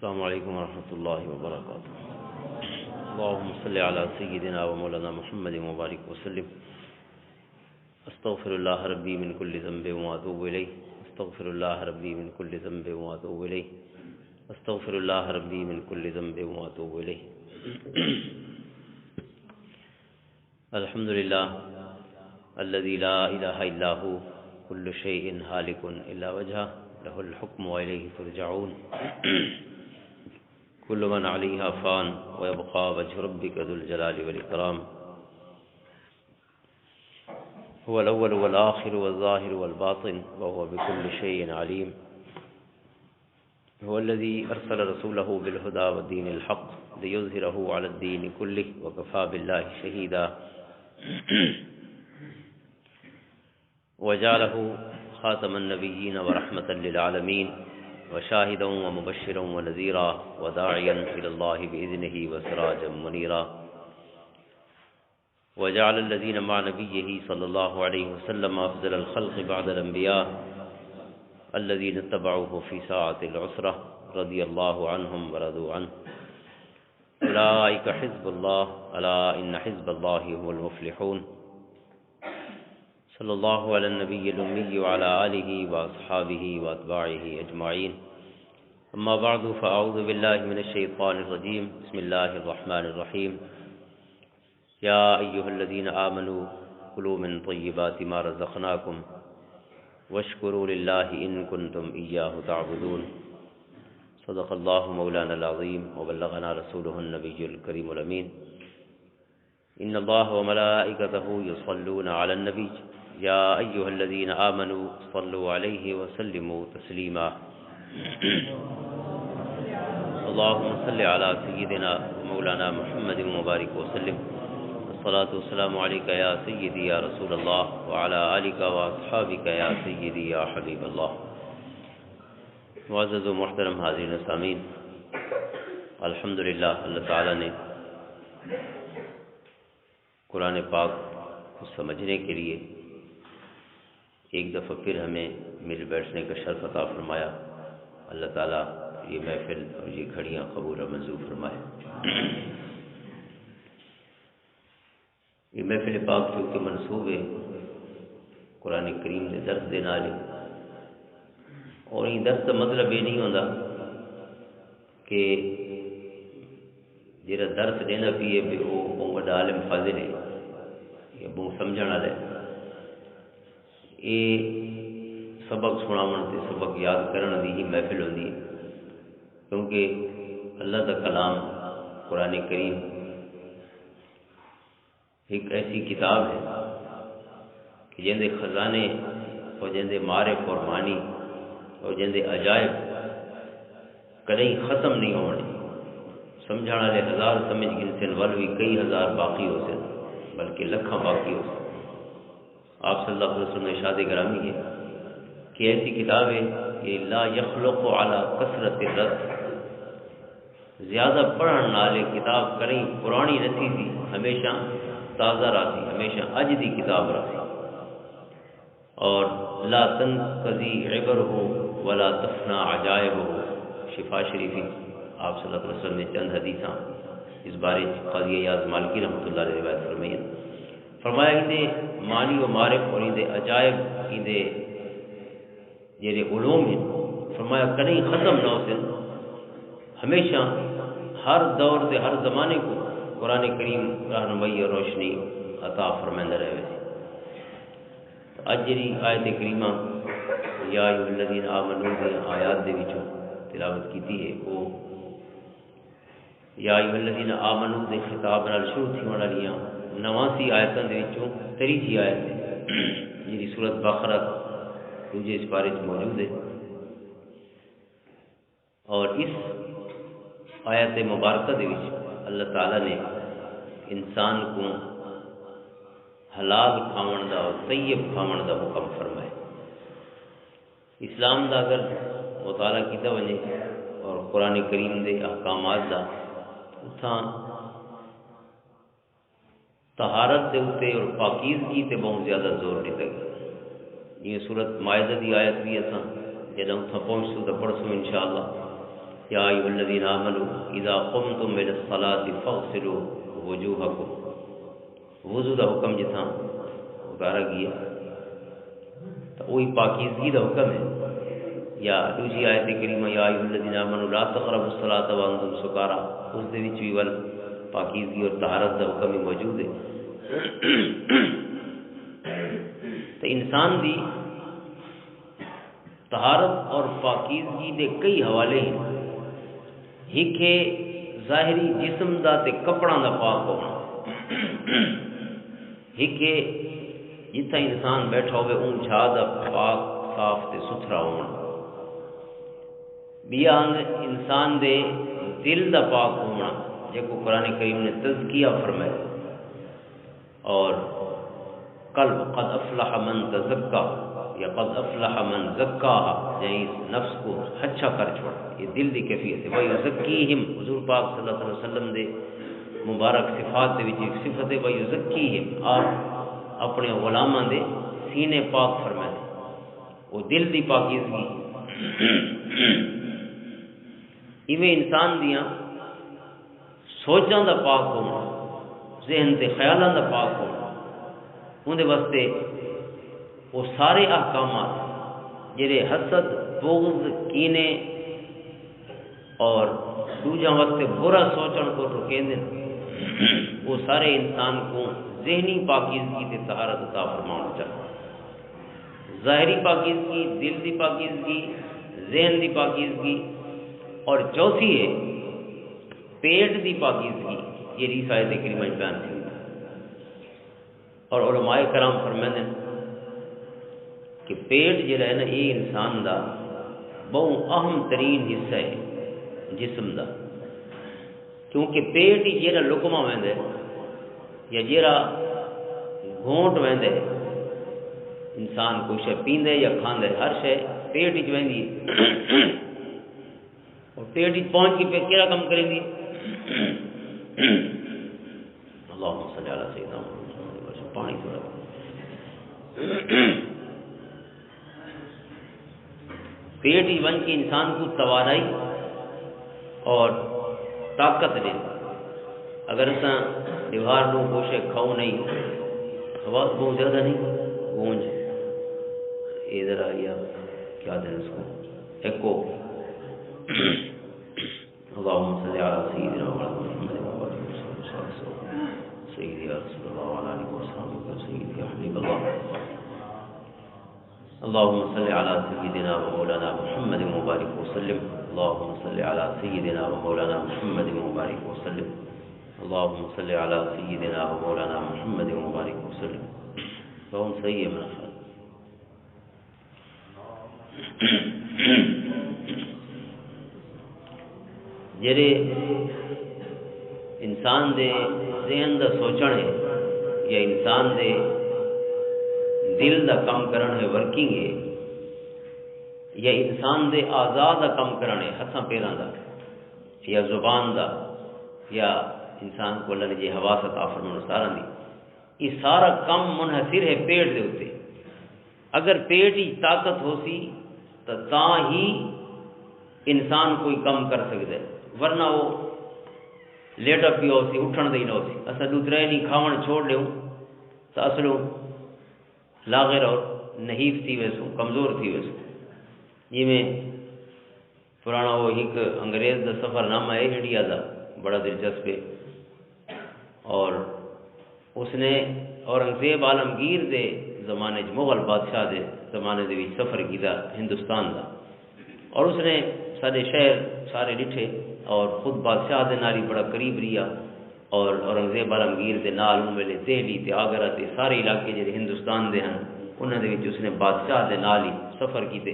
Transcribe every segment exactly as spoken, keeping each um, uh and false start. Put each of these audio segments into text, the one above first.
السلام عليكم ورحمة الله وبركاته. اللهم صل على سيدنا ومولانا محمد وبارك وسلم. أستغفر الله ربي من كل ذنب وأتوب إليه. أستغفر الله ربي من كل ذنب وأتوب إليه. أستغفر الله ربي من كل ذنب وأتوب إليه. الحمد لله الذي لا إله إلا هو، كل شيء هالك إلا وجهه، له الحكم وإليه ترجعون. كل من عليها فان، ويبقى وجه ربك ذو الجلال والإكرام. هو الأول والآخر والظاهر والباطن، وهو بكل شيء عليم. هو الذي أرسل رسوله بالهدى ودين الحق ليظهره على الدين كله وكفى بالله شهيدا. وجعله خاتم النبيين ورحمة للعالمين وشاهدا ومبشرا ونذيرا وداعيا إلى الله بإذنه وسراجا منيرا. وجعل الذين مع نبيه صلى الله عليه وسلم أفضل الخلق بعد الأنبياء الذين اتبعوه في ساعة العسرة، رضي الله عنهم ورضوا عنه. أولئك حزب الله، ألا إن حزب الله هم المفلحون. صلى الله على النبي الأمي وعلى آله وأصحابه وأتباعه أجمعين. أما بعد، فأعوذ بالله من الشيطان الرجيم. بسم الله الرحمن الرحيم. يا أيها الذين آمنوا كلوا من طيبات ما رزقناكم واشكروا لله إن كنتم إياه تعبدون. صدق الله مولانا العظيم وبلغنا رسوله النبي الكريم الأمين. إن الله وملائكته يصلون على النبي، يا أيها الذين آمنوا صلوا عليه وسلموا تسليما. اللهم صل على سيدنا ومولانا محمد وبارك وسلم. الصلاة والسلام عليك يا سيدي يا رسول الله، وعلى آلك وأصحابك يا سيدي يا حبيب الله. معزز و محترم حاضرین و سامعین، الحمدللہ، اللہ تعالیٰ نے قرآن پاک کو سمجھنے کے لیے ایک دفعہ پھر ہمیں مل بیٹھنے کا شرف عطا فرمایا۔ اللہ تعالیٰ یہ محفل اور یہ گھڑیاں قبول اور منظور فرمائے۔ یہ محفل پاک چونکہ منسوب ہے قرآن کریم دے درس دے نال ہی، اور یہ درس دا مطلب یہ نہیں ہوندا کہ جڑا درس دینا پیے بھی وہ بہت بڑا عالم فاضل ہے یا بہت سمجھن والا ہے۔ یہ سبق سناون تے سبق یاد کرن دی ہی محفل ہوندی ہے، کیونکہ اللہ دا کلام قرآن کریم ایک ایسی کتاب ہے کہ جن دے خزانے اور جن دے معارف اور معنی اور جن دے عجائب کدی ختم نہیں ہونے۔ سمجھن والے ہزار سمجھ گن سن، ول بھی کئی ہزار باقی ہو سن، بلکہ لکھاں باقی ہو سن۔ آپ صلی اللہ علیہ وسلم نے ارشاد گرامی ہے کہ ایسی کتاب ہے کہ لا یخلق علی کثرت الرد، زیادہ پڑھن نال یہ کتاب کدی پرانی نہ تھی سی، ہمیشہ تازہ رہسی، ہمیشہ اج دی کتاب رہسی۔ اور لا تنقضی عبرہ ولا تفنا عجائبہ، شفا شریف وچ آپ صلی اللہ علیہ وسلم نے چند حدیثاں اس بارے وچ قاضی ایاز مالکی رحمۃ اللہ علیہ روایت فرمائی ہے۔ فرمایا، ان دے معنی و معرف اور ان دے عجائب، ان دے جڑے علوم ہیں، فرمایا، کدی ختم نہ ہو سن۔ ہمیشہ ہر دور دے ہر زمانے کو قرآن کریم رہنمائی اور روشنی عطا فرمائندا رہے وے۔ اج جڑی آیت کریمہ یا ایھا الذین آمنو دے آیات دے وچوں تلاوت کیتی ہے، وہ یا ایھا الذین آمنو دے خطاب نال شروع تھیون والیاں نواسی آیتاں دے وچوں تریجھی آیت ہے، جڑی سورۃ بقرہ دوجے سپارے وچ موجود ہے۔ اور اس آیت مبارکہ دے وچ اللہ تعالیٰ نے انسان کو حلال کھاون دا اور طیب کھاون دا حکم فرمایا۔ اسلام دا اگر مطالعہ کیتا ونجے اور قرآن کریم دے احکامات دا، اتھاں طہارت دے اُتے اور پاکیزگی تے بہت زیادہ زور دتا گیا۔ یہ سورۃ مائدہ دی آیت بھی اساں جدوں اتھاں پہنچسوں تاں پڑھسوں انشاءاللہ۔ یا ایھا الذین آمنوا اذا قمتم الی الصلاۃ فاغسلوا وجوہکم۔ وضو دا حکم جتھاں اتارا گیا، تو وہی پاکیزگی دا حکم ہے۔ یا دوسری آیت کریمہ، یا ایھا الذین آمنوا لا تقربوا الصلاۃ وانتم سکارا، اس دے وچ بھی ول پاکیزگی اور طہارت دا حکم بھی موجود ہے۔ تو انسان دی طہارت اور پاکیزگی دے کئی حوالے ہیں۔ ہک ہے ظاہری جسم دا تے کپڑاں دا پاک ہونا۔ ہک ہے جتھاں انسان بیٹھا ہوئے، اون جھا دا پاک، صاف تے ستھرا ہونا۔ بیا انسان دے دل دا پاک ہونا، جے کو قرآن کریم نے تزکیہ فرمایا۔ اور قلب، قد افلح من تزکا یا قد افلح من زکاہا، یعنی اس نفس کو اچھا کر چھوڑا۔ یہ دل دی کیفیت ہے۔ وَيُزَكِّيهِمْ، حضور پاک صلی اللہ علیہ وسلم دے مبارک صفات دے وچ ایک صفت ہے، وَيُزَكِّيهِمْ، آپ اپنے غلاماں دے سینے پاک فرمائے۔ وہ دل دی پاکیزگی، ایویں انسان دیاں سوچاں دا پاک ہونا، ذہن تے خیالاں دا پاک ہونا، اون دے واسطے وہ سارے احکامات جڑے حسد، بغض، کینے اور دوجاں واسطے برا سوچن کو روکیندے نے، وہ سارے انسان کو ذہنی پاکیزگی تے طہارت عطا فرمانا چاہیے۔ ظاہری پاکیزگی، دل دی پاکیزگی، ذہن دی پاکیزگی، اور چوتھی ہے پیٹ دی پاکیزگی، جیڑھی اس آیت کریمہ وچ بیان تھی۔ اور علماء کرام فرماندے نے کہ پیٹ جیڑا ہے نا، یہ انسان دا بہت اہم ترین حصہ ہے جسم دا، کیونکہ پیٹ ہی جیڑا لقمہ ویندا ہے یا جیڑا گھونٹ ویندا ہے، انسان کوئی شے پیندا ہے یا کھاندا ہے، ہر شے پیٹ وچ ویندی ہے۔ اور پیٹ وچ پہنچ کے پھر کیڑا کم کریں گے؟ اللہم صلی علی سیدنا محمد وسلم۔ پانی تھوڑا۔ پیٹ وچ ونج کے انسان کو توانائی اور طاقت دے۔ اگر اساں دیوار نو گوشے کھاؤ نہیں، آواز بہت زیادہ نہیں، گونج۔ اے ذرا یا کیا دیں اس کو؟ ایکو۔ اللهم صل على سيدنا محمد وعلى آل سيدي يا رسول الله وعلى آله وصحبه وسلم سيدي يا حبيب الله. اللهم صل على سيدنا ومولانا محمد وبارك وسلم. اللهم صل على سيدنا ومولانا محمد وبارك وسلم. اللهم صل على سيدنا ومولانا محمد وبارك وسلم. اللهم صل على جڑے انسان دے ذہن دا سوچن ہے یا انسان دے دل دا کم کرن ہے، ورکنگ ہے، یا انسان دے اعضاء دا کم کرن ہے، ہتھاں پیراں دا یا زبان دا، یا انسان کو اللہ نے جے حواس عطا فرمائے سارا دی، یہ سارا کم منحصر ہے پیٹ دے اُتے۔ اگر پیٹ ہی طاقت ہو سی، تو تاں ہی انسان کوئی کم کر سکدا ہے، ورنہ وہ لیٹا پیا ہو سی، اٹھن دے ہی نہ ہو سی۔ اساں دو ترے نہیں کھاون چھوڑ لیوں، تو اصلوں لاغر اور نحیف تھی ویسوں، کمزور تھی ویسوں۔ جویں پرانا وہ ایک انگریز دا سفر نامہ ہے انڈیا دا، بڑا دلچسپ ہے۔ اور اس نے اورنگزیب عالمگیر دے زمانے چ، مغل بادشاہ دے زمانے دے وچ سفر کیتا ہندوستان دا، اور اس نے سارے شہر سارے ڈٹھے اور خود بادشاہ دے نال ہی بڑا قریب رہیا، اور اورنگزیب عالمگیر دے نال اون ویلے دہلی تے آگرہ تے سارے علاقے جڑے ہندوستان دے ہن، انہاں دے وچ اس نے بادشاہ دے نال ہی سفر کیتے۔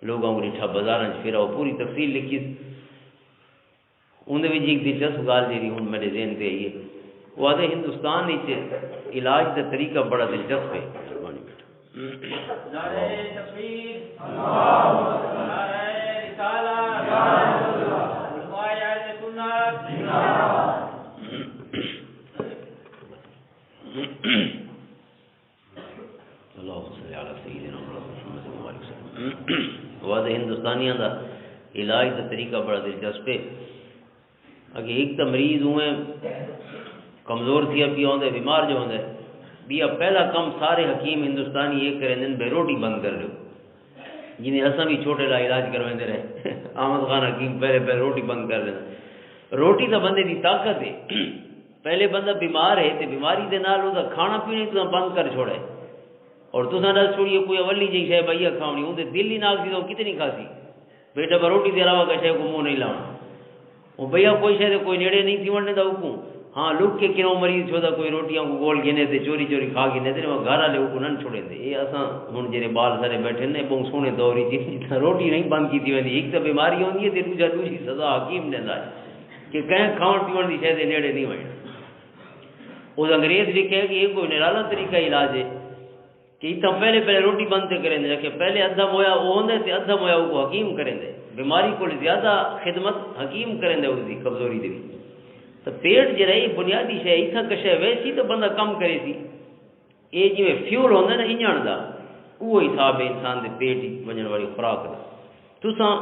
لوگاں کو ڈٹھا، بازاراں چ پھرا، وہ پوری تفصیل لکھی۔ اون دے وچ ایک دلچسپ گال جیڑی ہن میرے ذہن تے آئی ہے، وہ آدھے ہندوستان وچ علاج دا طریقہ بڑا دلچسپ ہے۔ مہربانی بیٹا۔ نعرہ تکبیر، نعرہ رسالت، علماء اہل سنت۔ اللہم صلی علی سیدنا محمد و علی وسلم۔ وہ آدھے ہندوستانیاں دا علاج دا طریقہ بڑا دلچسپ ہے۔ اگے ایک تاں مریض ہوئے کمزور تھی پیا ہوندے، بیمار جو ہوندے، بھی اب پہلا کم سارے حکیم ہندوستانی یہ کریں دن بے روٹی بند کر لو۔ جنہیں اساں بھی چھوٹے لا علاج کرویں دے رہے، احمد خان حکیم پہلے پہلے روٹی بند کر لینا۔ روٹی دا بندے دی طاقت ہے۔ پہلے بندہ بیمار ہے تے بیماری دے نال او دا کھانا پینا ہی تساں بند کر چھوڑا ہے۔ اور تساں دس چھوڑیے کوئی اولی جی شے بھائی کھاونی، اون دے دل ہی نال سی تو کتنی کھاسی۔ بیٹا پر روٹی دے علاوہ کشے کو منہ نہیں لاؤنا۔ وہ بھیا کوئی شے دے کوئی نیڑے نہیں تھی ونڈے دا حکم۔ ہاں، لوگ کے کنوں مریض چھودا کوئی روٹیاں کو گول گھنے تے چوری چوری کھا گھنے تے وہ گھر والے حکم نہ چھوڑے دے۔ اے اساں ہن جڑے بال سارے بیٹھے نے، بہت سونے دور ہی جی، جتنا روٹی نہیں بند کی تھی ویندی۔ ایک تو بیماری ہوندی ہے تے دوجا دوجی سزا حکیم دیندا ہے کہ کہیں کھاون پیون دی شے دے نیڑے نہیں ہوئے۔ اس انگریز لکھے کہ یہ کوئی نرالا طریقہ علاج ہے کہ اتنا پہلے پہلے روٹی بند تے کریں دے، کہ پہلے ادھا مویا وہ ہوندے تے ادھا مویا وہ حکیم کریں دے۔ بیماری کو زیادہ خدمت حکیم کریں دے، اس دی کمزوری دے بھی۔ تو پیٹ جڑا یہ بنیادی شے اتنا کشے ویسی تو بندہ کم کرے سی۔ یہ جی فیول ہوندا نا انجن دا، وہ حساب ہے انسان دے پیٹ وچ ونجن والی خوراک دا۔ تساں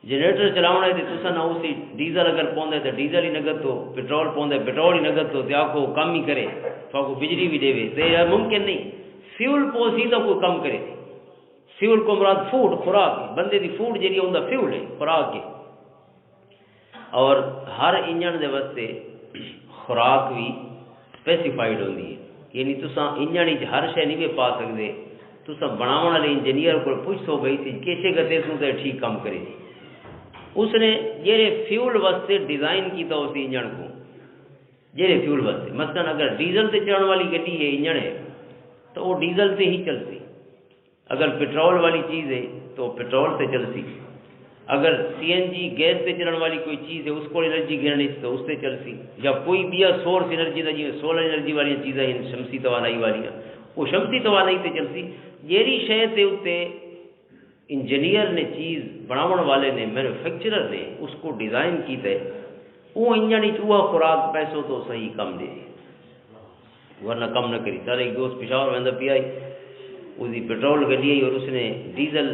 جنریٹر چلاونا ہے تے تساں نہ اسی ڈیزل اگر پوندے تے ڈیزل ہی نگد تو، پٹرول پوندے پٹرول ہی نگد تو، تے آکھو کم ہی کرے، تہاکو بجلی بھی دے، تے یہ ممکن نہیں۔ فیول پوسی تو کوئی کم کرے۔ فیول کو مراد فوڈ، خوراک، بندے دی فوڈ جڑی ہوندا فیول ہے، خوراک ہے۔ اور ہر انجن دے واسطے خوراک بھی سپیسیفائیڈ ہوندی ہے، یعنی تساں انجن وچ ہر شے نہیں وی پا سکدے۔ تساں بناون والے انجینئر کول پوچھو بھئی سی کیسے گتے سوں تے ٹھیک کم کرے سی۔ اس نے جڑے فیول واسطے ڈیزائن کیتا اس انجن کو، جڑے فیول واسطے، مثلاً اگر ڈیزل تے چلن والی گڈی ہے، انجن ہے، تو وہ ڈیزل تے ہی چلسی۔ اگر پٹرول والی چیز ہے تو پٹرول تے چلسی۔ اگر سی این جی گیس تے چلن والی کوئی چیز ہے، اس کو انرجی گرنی تو اس تے چلسی۔ یا کوئی بیا سورس انرجی دا، جی سولر انرجی والی چیزاں ہیں، شمسی توانائی والی، وہ شمسی توانائی تے چلسی۔ جیڑی شے تے اتے انجینئر نے، چیز بناون والے نے، مینوفیکچرر نے اس کو ڈیزائن کیتا ہے، وہ انجن وچ وہ خوراک پیسو تو صحیح کم دے، ورنہ کم نہ کری۔ سارے ایک دوست پشاور ویندا پیا ہے، اس دی پٹرول گڈی ہے اور اس نے ڈیزل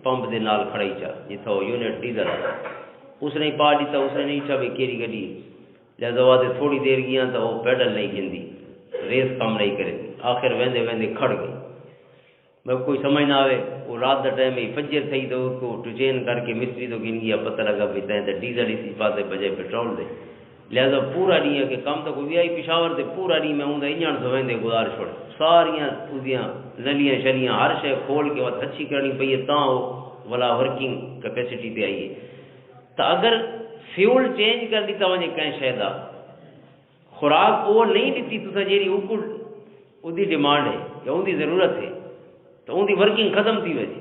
پمپ دے نال کھڑائی چا، جتھا وہ یونٹ ڈیزل ہے، اس نے پا دیتا، اس نے نہیں چا بھی کیری گڈی ہے۔ لہذا وہ تے تھوڑی دیر گیا تو وہ پیڈل نہیں گھندی، ریس کم نہیں کرے، آخر ویندے ویندے کھڑ گئی۔ میں کوئی سمجھ نہ آوے، وہ رات دا ٹائم ہی فجر تھئی تو اس کو ٹچین کر کے مستری تو گن گیا، پتہ لگا بھی تین تے ڈیزل اسی پاسے بجائے پٹرول دے۔ لہذا پورا نہیں ہے کہ کم تو کوئی بھی آئی پشاور تے پورا نہیں، میں اوندا انجن سوین دے گزار چھوڑ۔ ساریاں اودیاں نلیاں شلیاں ہر شے کھول کے وقت اچھی کرنی پئی ہے، تاں وہ ولا ورکنگ کیپیسٹی تے آئی ہے۔ تو اگر فیول چینج کر دیتا ونجے کہیں شے دا، خوراک وہ نہیں دتی تساں جیڑی اوکو اودی ڈیمانڈ ہے یا اودی ضرورت ہے، تو اودی ورکنگ ختم تھی ویسی،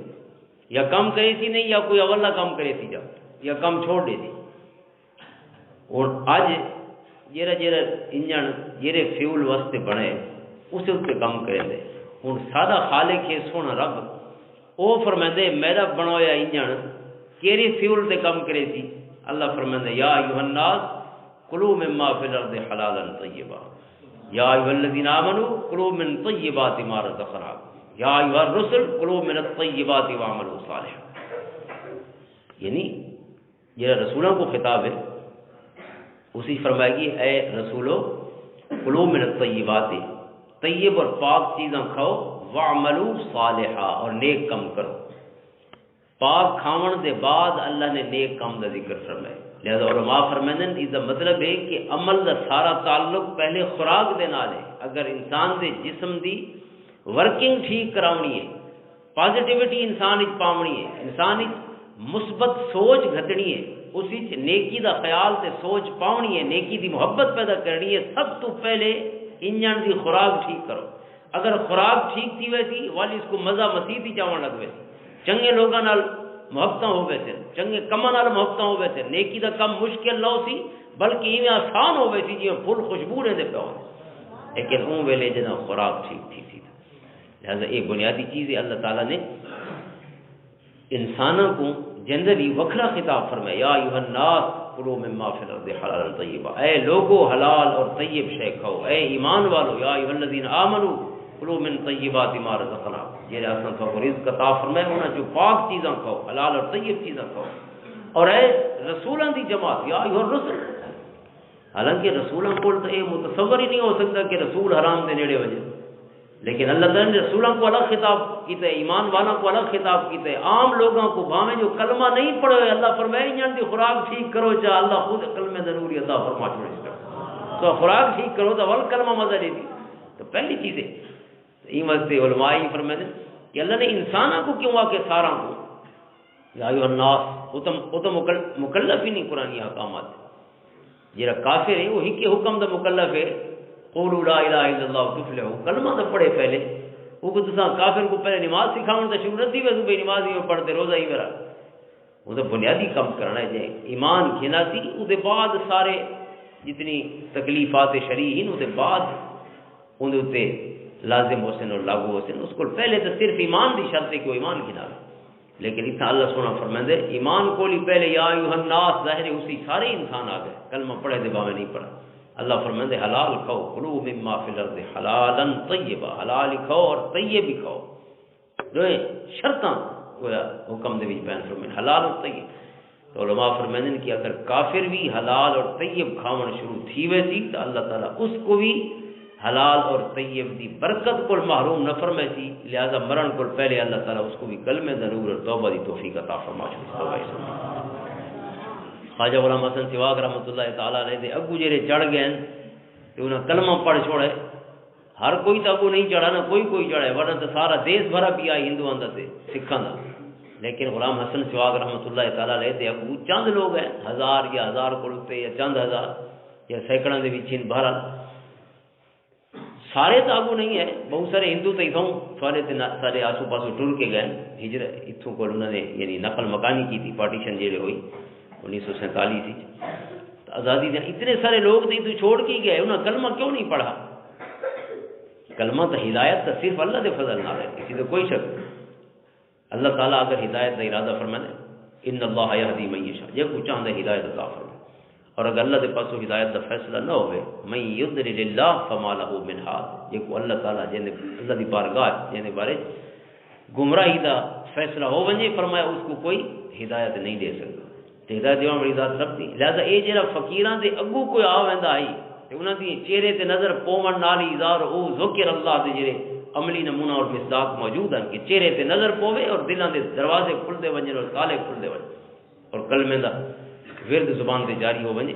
یا کم کرے سی نہیں، یا کوئی اولا کم کرے سی جا، یا کم چھوڑ دے سی۔ اور اج جیڑا جیڑا انجن جیڑے فیول واسطے بنے، اسے اتنے کم کرے دے۔ ہن ساڈا خالق ہے سونا رب، او فرمیندے، میرا بنایا انجن کیڑے فیول تے کم کرے سی؟ اللہ فرمیندے، یا ایھا الناس کلوا مما فی الارض حلالا طیبا، یا ایھا الذین آمنوا کلوا من طیبات ما رزقناکم، یا ایھا الرسل کلوا من الطیبات واعملوا صالحا۔ یعنی جڑا رسولاں کو خطاب ہے، اسی فرمائے گی، اے رسولو، کلوا من الطیبات، طیب اور پاک چیزاں کھاؤ، واعملوا صالحا، اور نیک کم کرو۔ پاک کھاون دے بعد اللہ نے نیک کام دا ذکر فرمایا۔ لہذا علماء فرمائندے نے، اس دا مطلب ہے کہ عمل دا سارا تعلق پہلے خوراک دے نال ہے۔ اگر انسان دے جسم دی ورکنگ ٹھیک کراونی ہے، پازیٹیوٹی انسان وچ پاونی ہے، انسان وچ مثبت سوچ گھتنی ہے، اس وچ نیکی دا خیال تے سوچ پاونی ہے، نیکی دی محبت پیدا کرنی ہے، سب تو پہلے انجن دی خوراک ٹھیک کرو۔ اگر خوراک ٹھیک تھی ویسی، والی اس کو مزہ مسیح دی چاون لگ ویسی۔ چنگے لوگاں نال محبتاں ہو ویسے، چنگے کماں نال محبتاں ہو ویسے، نیکی دا کم مشکل نہ ہو سی، بلکہ ایویں آسان ہو ویسی جیویں پھول خوشبو رہندے پے ہون۔ لیکن اون ویلے جداں خوراک ٹھیک تھی سی۔ لہذا یہ بنیادی چیز ہے، اللہ تعالیٰ نے انسانوں کو جندر ہی وکھرا خطاب فرمایا، یا ایھا الناس کلوا مما فی الارض حلالا طیبا، اے لوگو، حلال اور طیب شے کھاؤ، اے ایمان والو، یا ایھا الذین آمنوا کلوا من طیبات ما رزقناکم، جڑے اساں تہاکوں رزق عطا فرمایا، انہاں چوں پاک چیزاں کھاؤ، حلال اور طیب چیزاں کھاؤ۔ اور اے رسولاں دی جماعت، یا ایھا الرسل۔ حالانکہ رسولاں کول تو یہ متصور ہی نہیں ہو سکتا کہ رسول حرام دے نیڑے وجے۔ لیکن اللہ تعالیٰ نے رسولاں کو الگ خطاب کیتا ہے، ایمان والاں کو الگ خطاب کیتا ہے، عام لوگاں کو، بھاویں جو کلمہ نہیں پڑھے ہوئے، اللہ فرمائے، "انہاں دی خوراک ٹھیک کرو، چاہے اللہ خود کلمے ضروری عطا فرما چھوڑے اس کا۔" تو خوراک ٹھیک کرو تو اول کلمہ مزہ دے دی۔ تو پہلی چیز ہے۔ تو این واسطے علماء یہ فرمائے کہ اللہ نے انسانوں کو کیوں آ کے سارا کو، یا ایھا الناس، وہ تو، وہ تو مکل-، مکلف ہی نہیں قرآنی احکامات۔ جڑا کافر ہے، وہ ہک حکم دا مکلف ہے، "قولوا لا الہ الا اللہ تفلحوا"، کلمہ دا پڑھے پہلے۔ وہ کو تساں کافر کو پہلے نماز سکھاون دا شروع نہ تھی، ویسے بے نماز ہی میں پڑھتے، روزہ ہی میرا۔ وہ تو بنیادی کم کرنا ہے۔ جے ایمان گھنا سی، وہ دے بعد سارے جتنی تکلیفات شرعی ہیں، وہ دے بعد اون دے اُتے لازم ہو سن اور لاگو ہو سن۔ اس کول پہلے تو صرف ایمان دی شرط ہے کہ وہ ایمان گھنا لے۔ لیکن اتنا اللہ سونا فرمائندے، ایمان کول ہی پہلے یا ایھا الناس، ظاہر ہے اسی سارے انسان آ گئے، کلمہ پڑھے دے باویں نہیں پڑھا۔ اللہ فرمائندے، "حلال کھاؤ، کلوا مما فی الارض حلالا طیبا"، حلال ہی کھاؤ اور طیب ہی کھاؤ۔ دوئیں شرطاں گویا حکم دے وچ بیان فرمائے، حلال اور طیب۔ تو علماء فرمائندے نے کہ اگر کافر بھی حلال اور طیب کھاون شروع تھی وے سی، تو اللہ تعالیٰ اس کو بھی حلال اور طیب دی برکت کو محروم نہ فرمائے سی، لہذا مرن کو پہلے اللہ تعالیٰ اس کو بھی کلمے دا نور اور توبہ دی توفیق عطا فرما چھوڑی۔ توبہ ہی سمجھ۔ خواجہ غلام حسن سواگ رحمۃ اللہ تعالیٰ علیہ دے اگو جڑے چڑھ گئے ہیں، تے انہاں کلمہ پڑھ چھوڑے، ہر کوئی تو اگوں نہیں چڑھا نا، کوئی کوئی چڑھا ہے، ورنہ تو سارا دیش بھرا پیا ہندوؤں دا تے سکھاں دا۔ لیکن غلام حسن سواگ رحمۃ اللہ تعالیٰ علیہ دے اگوں چند لوگ ہیں، ہزار یا ہزار کول تے یا چند ہزار یا سینکڑاں دے وچ ہن، بہرحال سارے تو اگوں نہیں ہے، بہت سارے ہندو تو اتھوں سارے تے نہ-، سارے آسو پاسو ٹر کے گئے، ہجر اتھوں کول انہاں نے یعنی نقل مکانی کی تھی، پارٹیشن جیڑے ہوئی انیس سو سینتالیس وچ۔ تو آزادی دے اتنے سارے لوگ تے اتھوں چھوڑ کے گئے، انہاں کلمہ کیوں نہیں پڑھا؟ کلمہ تو ہدایت تو صرف اللہ دے فضل نال ہے، کسی تے کوئی شک نہیں۔ اللہ تعالیٰ اگر ہدایت دا ارادہ فرمائے، "ان اللہ یہدی من یشاء"، جے کو چاہندا ہے ہدایت عطا فرمائے۔ اور اگر اللہ دے پاسوں ہدایت دا فیصلہ نہ ہوئے، "من یضلل اللہ فما لہ من ہاد"، جے کو اللہ تعالیٰ جن دے، اللہ دی بارگاہ جن دے بارے گمراہی دا فیصلہ ہو ونجے، فرمایا اس کو کوئی ہدایت نہیں دے سکتا۔ تے ہدایت دیوان والی ذات رب دی۔ لہذا اے جڑا فقیراں دے اگوں کوئی آ ویندا آئی تے انہاں دی چہرے تے نظر پوون نال ہی اظہار او ذکر اللہ دے جڑے عملی نمونہ اور مصداق موجود ہیں کہ چہرے تے نظر پوے اور دلاں دے دروازے کھل دے ونجن اور تالے کھل دے ونجن اور کلمے دا ورد زبان تے جاری ہو ونجے۔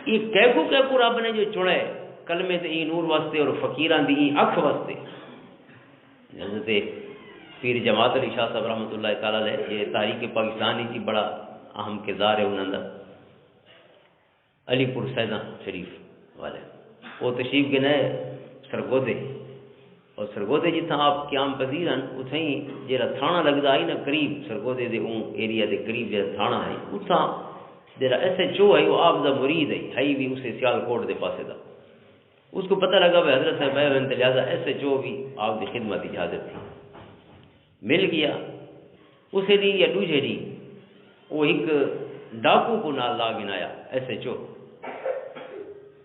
یہ کیکو کیکو رب نے جو چنا ہے کلمے تے ای نور واسطے اور فقیراں دی ای اکھ واسطے۔ حضرت پیر جماعت علی شاہ صاحب رحمۃ اللہ تعالیٰ علیہ، یہ تاریخ پاکستان ہی بڑا اہم کردار ہے انہوں دا، علی پور سیداں شریف والے۔ وہ تشریف گنے سرگودے، اور سرگودے جتھاں آپ قیام پذیر ہیں، اتھاں ہی جڑا تھانہ لگدا ہے نا قریب، سرگودے دے اون ایریا دے قریب جڑا تھانہ ہے، اتھاں جڑا ایس ایچ او ہے، وہ آپ دا مرید ہے، ہے بھی اسے سیال کوٹ دے پاسے دا۔ اس کو پتہ لگا بھئی حضرت صاحب آئے ہوئے ہیں، تو لہذا ایس ایچ او بھی آپ دی خدمت وچ حاضر تھی۔ مل گیا۔ اسے دی یا دوجے دی، وہ ایک ڈاکو کو نال لا گنایا، ایس ایچ او۔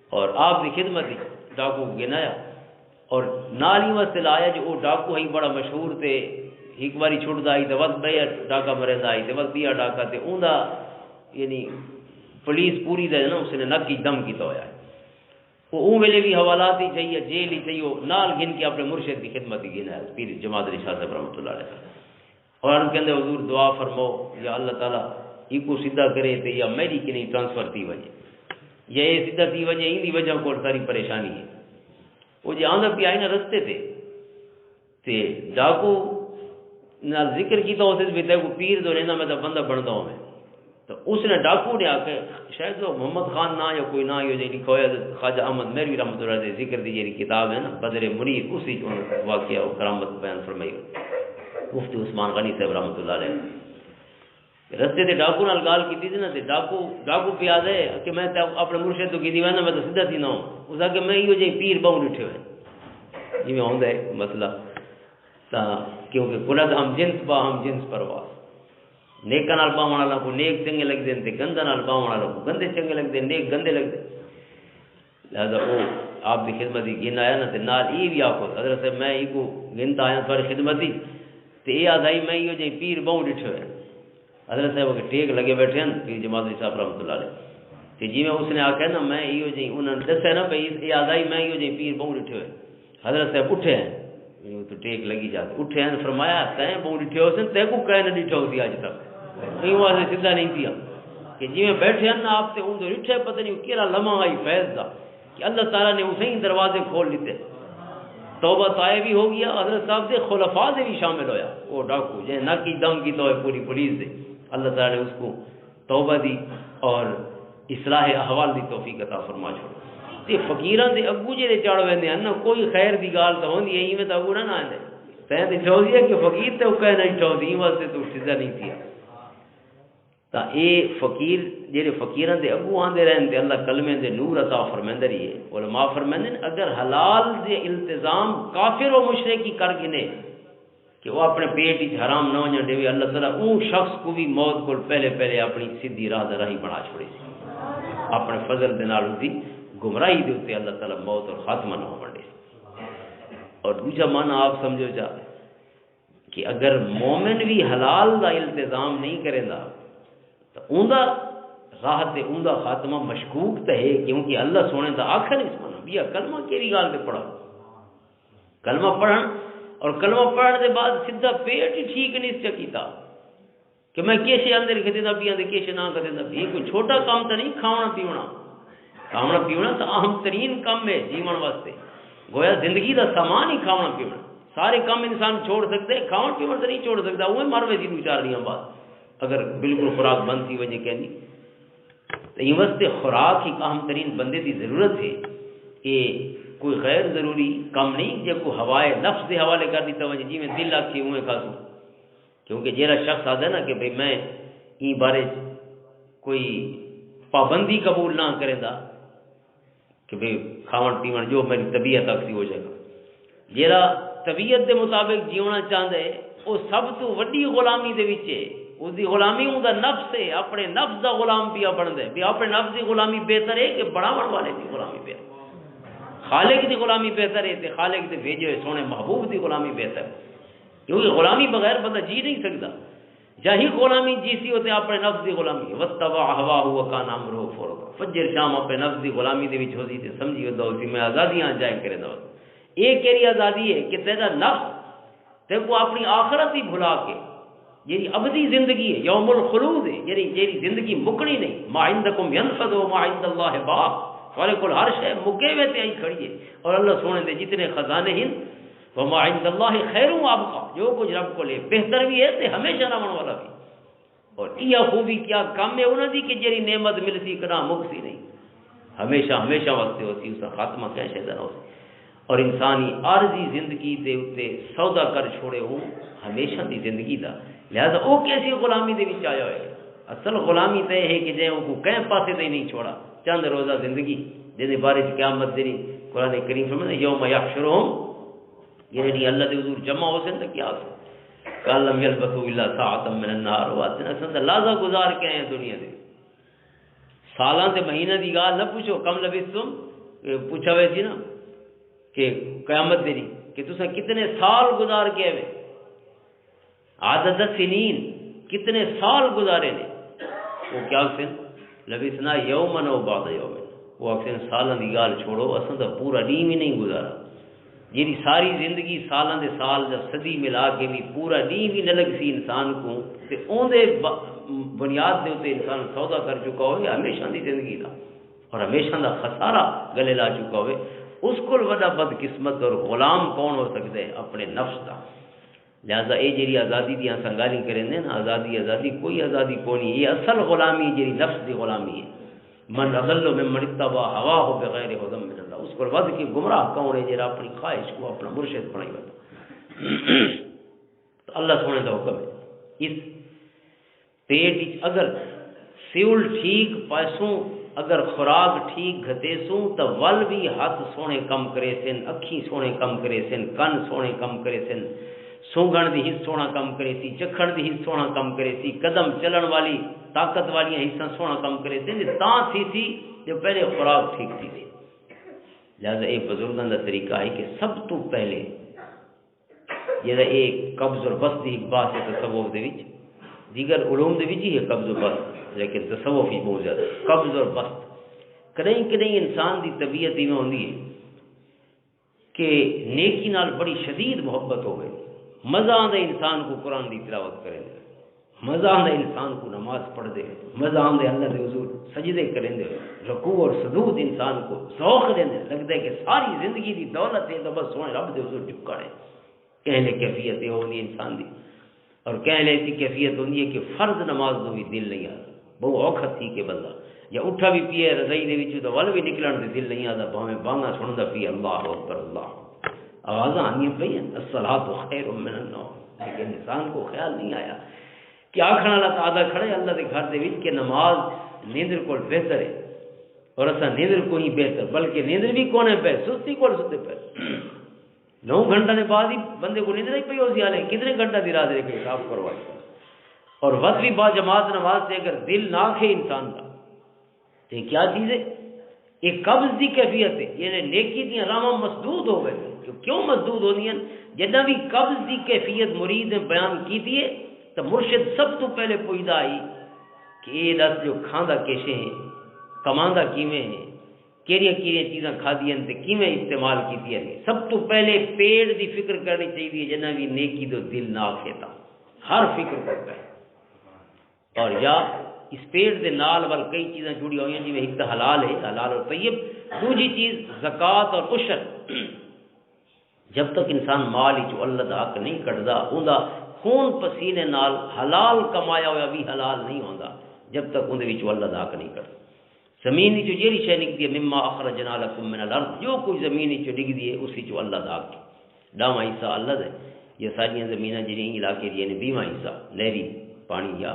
اور آپ دی خدمت وچ ڈاکو کو گنایا۔ اور نال ہی واسطے لایا جو وہ ڈاکو ہے بڑا مشہور تے، ایک باری چھوٹ دا آئی تے وقت بیا ڈاکا مرے دا آئی تے وقت بیا ڈاکا تے اون دا، یعنی پولیس پوری دا نا، اس نے نک کی دم کیتا ہویا ہے۔ وہ اون ویلے بھی حوالات ہی چاہیے، جیل ہی چاہیے، وہ نال گھن کے اپنے مرشد کی خدمت ہی گھن آیا، پیر جماعت علی شاہ صاحب رحمۃ اللہ علیہ۔ اور ان کہندے، "حضور دعا فرماؤ، یا اللہ تعالیٰ، یہ کو سیدھا کرے تے یا میری کنی ٹرانسفر تھی وجہ، یا یہ سیدھا تھی وجہ، ان دی وجہ کو ساری پریشانی ہے۔" وہ جی آندا پیا ہے نا رستے تے، تے ڈاکو نال ذکر کیتا، اس وچ بھی تے کو پیر دو رہنا، میں تو بندہ بندا ہوں میں۔ تو اس نے، ڈاکو نے آ کے، شاید وہ محمد خان نہ یا کوئی نہ، یہ جی لکھا ہویا، خواجہ احمد مہروی رحمۃ اللہ علیہ ذکر دی جی کتاب ہے نا، بدر منیر، اس وچ انہوں واقعہ و کرامت بیان فرمائی ہوئی۔ مفتی عثمان غنی صاحب رحمۃ اللہ علیہ۔ رستے تے ڈاکو نال گل کیتی سی نا، تے ڈاکو، ڈاکو پیا دے کہ میں تے اپنے مرشد تو کیتی وینا، میں تو سیدھا تھی نہ ہوں۔ اس آ کے میں ایو جے پیر بہوں ڈٹھے ہوئے۔ جی میں ہوندا ہے مسئلہ۔ تاں کیونکہ کلت ہم جنس با ہم جنس پرواز۔ نیکاں نال باہون والا کو نیک چنگے لگدے نے، تے گنداں نال باہون والا کو گندے چنگے لگدے نے، نیک گندے لگدے۔ لہذا وہ آپ دی خدمت ہی گھن آیا نا، تے نال یہ بھی آکھو، "حضرت صاحب، میں ایکو گھن تا آیا تھوڑی خدمت ہی۔" تے یہ آدھائی، "میں ایو جے پیر بہوں ڈٹھے ہوئے۔" حضرت صاحب اگے ٹیک لگے بیٹھے ہیں، پیر جماعت علی صاحب رحمۃ اللہ علیہ۔ تے جی میں اس نے آکھیا نا، میں ایو جی، انہاں نے دسیا نا بھئی، اے آزائی میں ایو جی پیر بہوں ڈٹھے ہوئے۔ حضرت صاحب اٹھے ہیں، ایو تو ٹیک لگی جا، اٹھے ہیں، فرمایا، "تیں بہوں ڈٹھے ہو سن، تیں کو کہے نہ ڈٹھا ہوسی اج تک۔" ایو واسطے سیدھا نہیں پیا۔ کہ جی میں بیٹھے ہیں نا آپ تے، اون تو ڈٹھے، پتہ نہیں کیڑا لمحہ آئی فیض دا، کہ اللہ تعالیٰ نے اسے ہی دروازے کھول لیتے۔ توبہ طائے بھی ہو گیا، حضرت صاحب دے خلفاء دے بھی شامل ہویا۔ وہ ڈاکو جے نہ کی دم کی تو ہے پوری پولیس دے، اللہ تعالیٰ نے اس کو توبہ دی اور اصلاح احوال دی توفیق عطا فرما چھوڑ۔ تے فقیراں دے اگو جڑے چڑھ ویندے ہیں نا، کوئی خیر دی گال تاں ہوندی ہے، ایویں تاں اگو نہ نہ آندے۔ تیں تے ٹھوسی ہے کہ فقیر تے کہنا ہی ٹھوسی، واسطے تو سیدھا نہیں تھیا۔ تاں اے فقیر جڑے فقیراں دے اگو آندے رہن تے اللہ کلمے دے نور عطا فرمیندا رہی ہے۔ علماء فرمیندے نے، اگر حلال دے التزام کافر و مشرک ہی کر گھنے، کہ وہ اپنے پیٹ وچ حرام نہ ونجن دیوے، اللہ تعالیٰ اون شخص کو بھی موت کول پہلے پہلے اپنی سیدھی راہ دا راہی بنا چھوڑے سی۔ اپنے فضل دے نال اس دی گمراہی دے اُتے اللہ تعالیٰ موت اور خاتمہ نہ ہون دے۔ اور دوجا معنی آپ سمجھو جا کہ اگر مومن بھی حلال دا التزام نہیں کریندا، تو اوندا راہ تے اوندا خاتمہ مشکوک تے ہے، کیونکہ اللہ سونے دا آخر اس معنی بیا کلمہ کیڑی گال تے پڑھا؟ کلمہ پڑھن، اور کلمہ پڑھن دے بعد سیدھا پیٹ ہی ٹھیک نہیں اس چا کیتا کہ میں کیشے اندر کھدے دا پیاں تے کیشے نہ کھدے دا پیا۔ یہ کوئی چھوٹا کام تے نہیں، کھاونا پیونا۔ کھاونا پیونا تے اہم ترین کام ہے جیون واسطے۔ گویا زندگی دا سامان ہی کھاونا پیونا۔ سارے کام انسان چھوڑ سکدے، کھاون پیون تے نہیں چھوڑ سکدا، اوہ مر ویسی دو چار دیاں بعد، اگر بالکل خوراک بند تھی وجہ کہنی۔ تے ایں واسطے خوراک ہک اہم ترین بندے دی ضرورت ہے۔ اے کوئی غیر ضروری کم نہیں، جے کوئی ہوائے نفس دے حوالے کر دیتا ونجے، جی میں دل آکھے اوویں کھاسوں۔ کیونکہ جیڑا شخص آدھا نا کہ بھئی میں ایں بارے چ کوئی پابندی قبول نہ کریندا، کہ بھئی کھاون پیون جو میری طبیعت آکھسی ہو جائے گا۔ جیڑا طبیعت دے مطابق جیونا چاہندا ہے، او سب تو وڈی غلامی دے وچ ہے۔ اس دی غلامی اوندا نفس ہے، اپنے نفس دا غلام پیا بندا ہے۔ بھی اپنے نفس دی غلامی بہتر ہے کہ بناون والے دی غلامی بہتر؟ خالق دی غلامی بہتر ہے تے خالق دے بھیجے ہوئے سونے محبوب دی غلامی بہتر ہے؟ کیونکہ غلامی بغیر بندہ جی نہیں سکدا۔ جاہی غلامی جی سی، او تے اپنے نفس دی غلامی ہے۔ وَاتَّبَعَ هَوَاهُ وَكَانَ أَمْرُهُ فُرُطًا۔ فجر شام اپنے نفس دی غلامی دے وچ ہو سی تے سمجھی ودا ہو سی میں آزادیاں انجوائے کریندا ہو۔ اے کیڑی آزادی ہے کہ تیرا نفس تے کو اپنی آخرت ہی بھلا کے، جیڑی ابدی زندگی ہے، یوم الخلود ہے، جیڑی، جیڑی زندگی مکنی نہیں، ما عندکم ينفد وما عند اللہ باق، تھوڑے کول ہر شے مکے وے تے آئی کھڑی ہے، اور اللہ سونے دے جتنے خزانے ہیں، وما عند اللہ خیر و ابقا، جو کچھ رب کو لے بہتر بھی ہے تے ہمیشہ رہن والا بھی۔ اور یہ خوبی کیا کم ہے انہاں دی کہ جیڑی نعمت مل سی کدا مک سی نہیں، ہمیشہ، ہمیشہ واسطے ہو سی، اس کا خاتمہ کیا شے دا نہ ہو سی۔ اور انسانی عارضی زندگی دے اُتے سودا کر چھوڑے ہو ہمیشہ دی زندگی دا، لہذا او کیسی غلامی دے وچ آیا ہوئے؟ اصل غلامی تے یہ ہے کہ جے او کو کہیں پاسے تے نہیں چھوڑا، چند روزہ زندگی، جن دے بارے چ قیامت دے نہیں۔ قرآن کریم فرمائے، یوم یحشرہم، یعنی اللہ دے حضور جمع ہو سن تے کیا ہو سن؟ قال لم يلبثوا الا ساعة من النهار، وہ آتے ہیں، اساں تے لازہ گزار کے آئے ہیں دنیا دے۔ سالاں تے مہینہ دی گال نہ پوچھو، کم لبثتم، اے پوچھا وے سی نا کہ قیامت دے نہیں کہ تساں کتنے سال گزار کے آئے؟ عدد سنین، کتنے سال گزارے نے؟ وہ کیا آکھن؟ لبثنا یوما او بعض یوم۔ وہ آکھن سالاں دی گال چھوڑو، اساں تاں پورا دن وی نہیں گزارا۔ جیڑی ساری زندگی سالاں دے سال جا صدی ملا کے وی پورا دن وی نہ لگ سی انسان کو، تے اون دے ب-، بنیاد دے اُتے انسان سودا کر چکا ہوئے ہمیشہ دی زندگی دا، اور ہمیشہ دا خسارہ گلے لا چکا ہوئے، اس کول وڈا بدقسمت اور غلام کون ہو سکدا ہے اپنے نفس دا؟ لہذا اے جیڑی آزادی دیاں اساں گالیاں کریندے نا، آزادی، آزادی، کوئی آزادی کونی۔ اے اصل غلامی جیڑی نفس دی غلامی ہے۔ من اضل ممن اتبع هواه بغیر هدى من اللہ۔ اس کول ودھ کے گمراہ کون ہے جیڑا اپنی خواہش کو اپنا مرشد بنائی وندا؟ تو اللہ سونے دا حکم ہے۔ اس پیٹ وچ اگر فیول ٹھیک پائسوں، اگر خوراک ٹھیک گھتیسوں، تاں ول وی ہتھ سوہنے کم کریسن، اکھیں سوہنے کم کریسن، کن سوہنے کم کریسن، سونگھن دی حس سوہنا کم کریسی، چکھن دی حس سوہنا کم کریسی، قدم چلن والی طاقت والیاں حساں سوہنا کم کریسن، تے تاں تھیسی جو پہلے خوراک ٹھیک تھیسی۔ لہذا اے بزرگاں دا طریقہ ہے کہ سب تو پہلے جیڑا اے قبض اور بسط دی ایک بحث ہے تصوف دے وچ، دیگر علوم دے وچ ہی ہے قبض و بسط، لیکن تصوف ہی بہت زیادہ قبض اور بسط۔ کدیں کدیں انسان دی طبیعت ایویں ہوندی ہے کہ نیکی نال بڑی شدید محبت ہوئے، مزہ آندا انسان کو قرآن دی تلاوت کرے، مزہ آندا انسان کو نماز پڑھ دے، مزہ آندا اللہ دے حضور سجدے کریں دے، رکوع اور سجود انسان کو ذوق دے دے، لگدا ہے کہ ساری زندگی دی دولت ہے تو بس سونے رب دے حضور جھکا ہے۔ کہنے کیفیت یہ ہوندی انسان دی۔ اور کہیں لے ایسی کیفیت ہوندی ہے کہ فرض نماز نو بھی دل نہیں آتا، بہت اوکھا تھی کہ بندہ یا اٹھا بھی پیے رضائی دے وچوں تو ول بھی نکلن دے دل نہیں آتا، بھاویں بانگا سندا پی، اللہ اکبر، اللہ اکبر، آوازاں آندیاں پئی ہیں، الصلاۃ خیر من النوم، لیکن انسان کو خیال نہیں آیا کہ آکھن والا تو آدھا کھڑا ہے اللہ دے گھر دے وچ کہ نماز نیندر کول بہتر ہے، اور اساں نیندر کو ہی بہتر، بلکہ نیندر بھی کونے پے، سستی کول ستے پے۔ نو گھنٹہ نے بعد ہی بندے کو نیند نہیں پئی، اسی حالے کتنے گھنٹہ دی رات رہ کے صاف کروائی۔ اور وقت بھی با جماعت نماز سے اگر دل نہ کھے انسان کا، تو یہ کیا چیز ہے؟ یہ قبض دی کیفیت ہے، یعنی نیکی دیاں راہاں مسدود ہو گئے۔ تو کیوں مسدود ہوندیاں؟ جداں بھی قبض دی کیفیت مرید نے بیان کیتی ہے، تو مرشد سب تو پہلے پوچھدا آئی کہ یہ دس جو کھاندا کیسے ہیں، کماندا کیویں ہے، کیڑیاں کیڑیاں چیزاں کھادیاں تے کیویں استعمال کیتیاں نے۔ سب تو پہلے پیٹ دی فکر کرنی چاہیے، جنہاں دی نیکی دو دل نہ کھیتا، ہر فکر کرتا ہے۔ اور یا اس پیٹ دے نال ول کئی چیزاں جڑیاں ہوئی ہیں، جویں ایک تو حلال ہے، حلال اور طیب، دوجی چیز زکوٰۃ اور عشر۔ جب تک انسان مال وچوں اللہ دا حق نہیں کڈدا، اوندا خون پسینے نال حلال کمایا ہویا بھی حلال نہیں ہوندا، جب تک اوندے وچوں اللہ دا حق نہیں کڈدا۔ زمین وچوں جیڑی شے نکدی ہے، مما اخرجنا لکم من الارض، جو کچھ زمین وچوں ڈگدی ہے، اس وچوں اللہ دا حق ہے۔ ڈاواں حصہ اللہ دا ہے۔ یہ ساریاں زمیناں جڑیاں علاقے دیاں نے، بیواں حصہ نہری پانی یا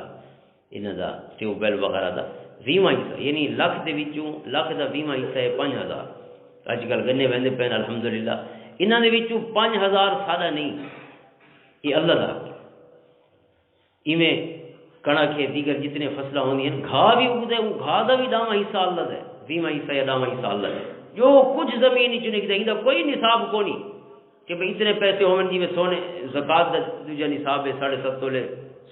انہاں دا ٹیوب ویل وغیرہ دا ویہواں حصہ، یعنی لکھ دے وچوں، لکھ دا ویہواں حصہ ہے پنج ہزار۔ اج کل گنے ویندے پے نے، الحمدللہ۔ انہاں دے وچوں پنج ہزار ساڈا نہیں، یہ اللہ دا حق ہے۔ ایویں کڑک ہے، دیگر جتنے فصلاں ہوندیاں ہن، گھا بھی اگدا ہے، وہ گھا دا بھی ڈاواں حصہ اللہ دا ہے، ویہواں حصہ یا ڈاواں حصہ اللہ دا ہے۔ جو کچھ زمین وچ نکدا ہے، ایندا کوئی نصاب کونی۔ کہ بھئی اتنے پیسے ہون، جی میں سونے، زکوٰۃ دا دوجا نصاب ہے ساڑھے ست تولے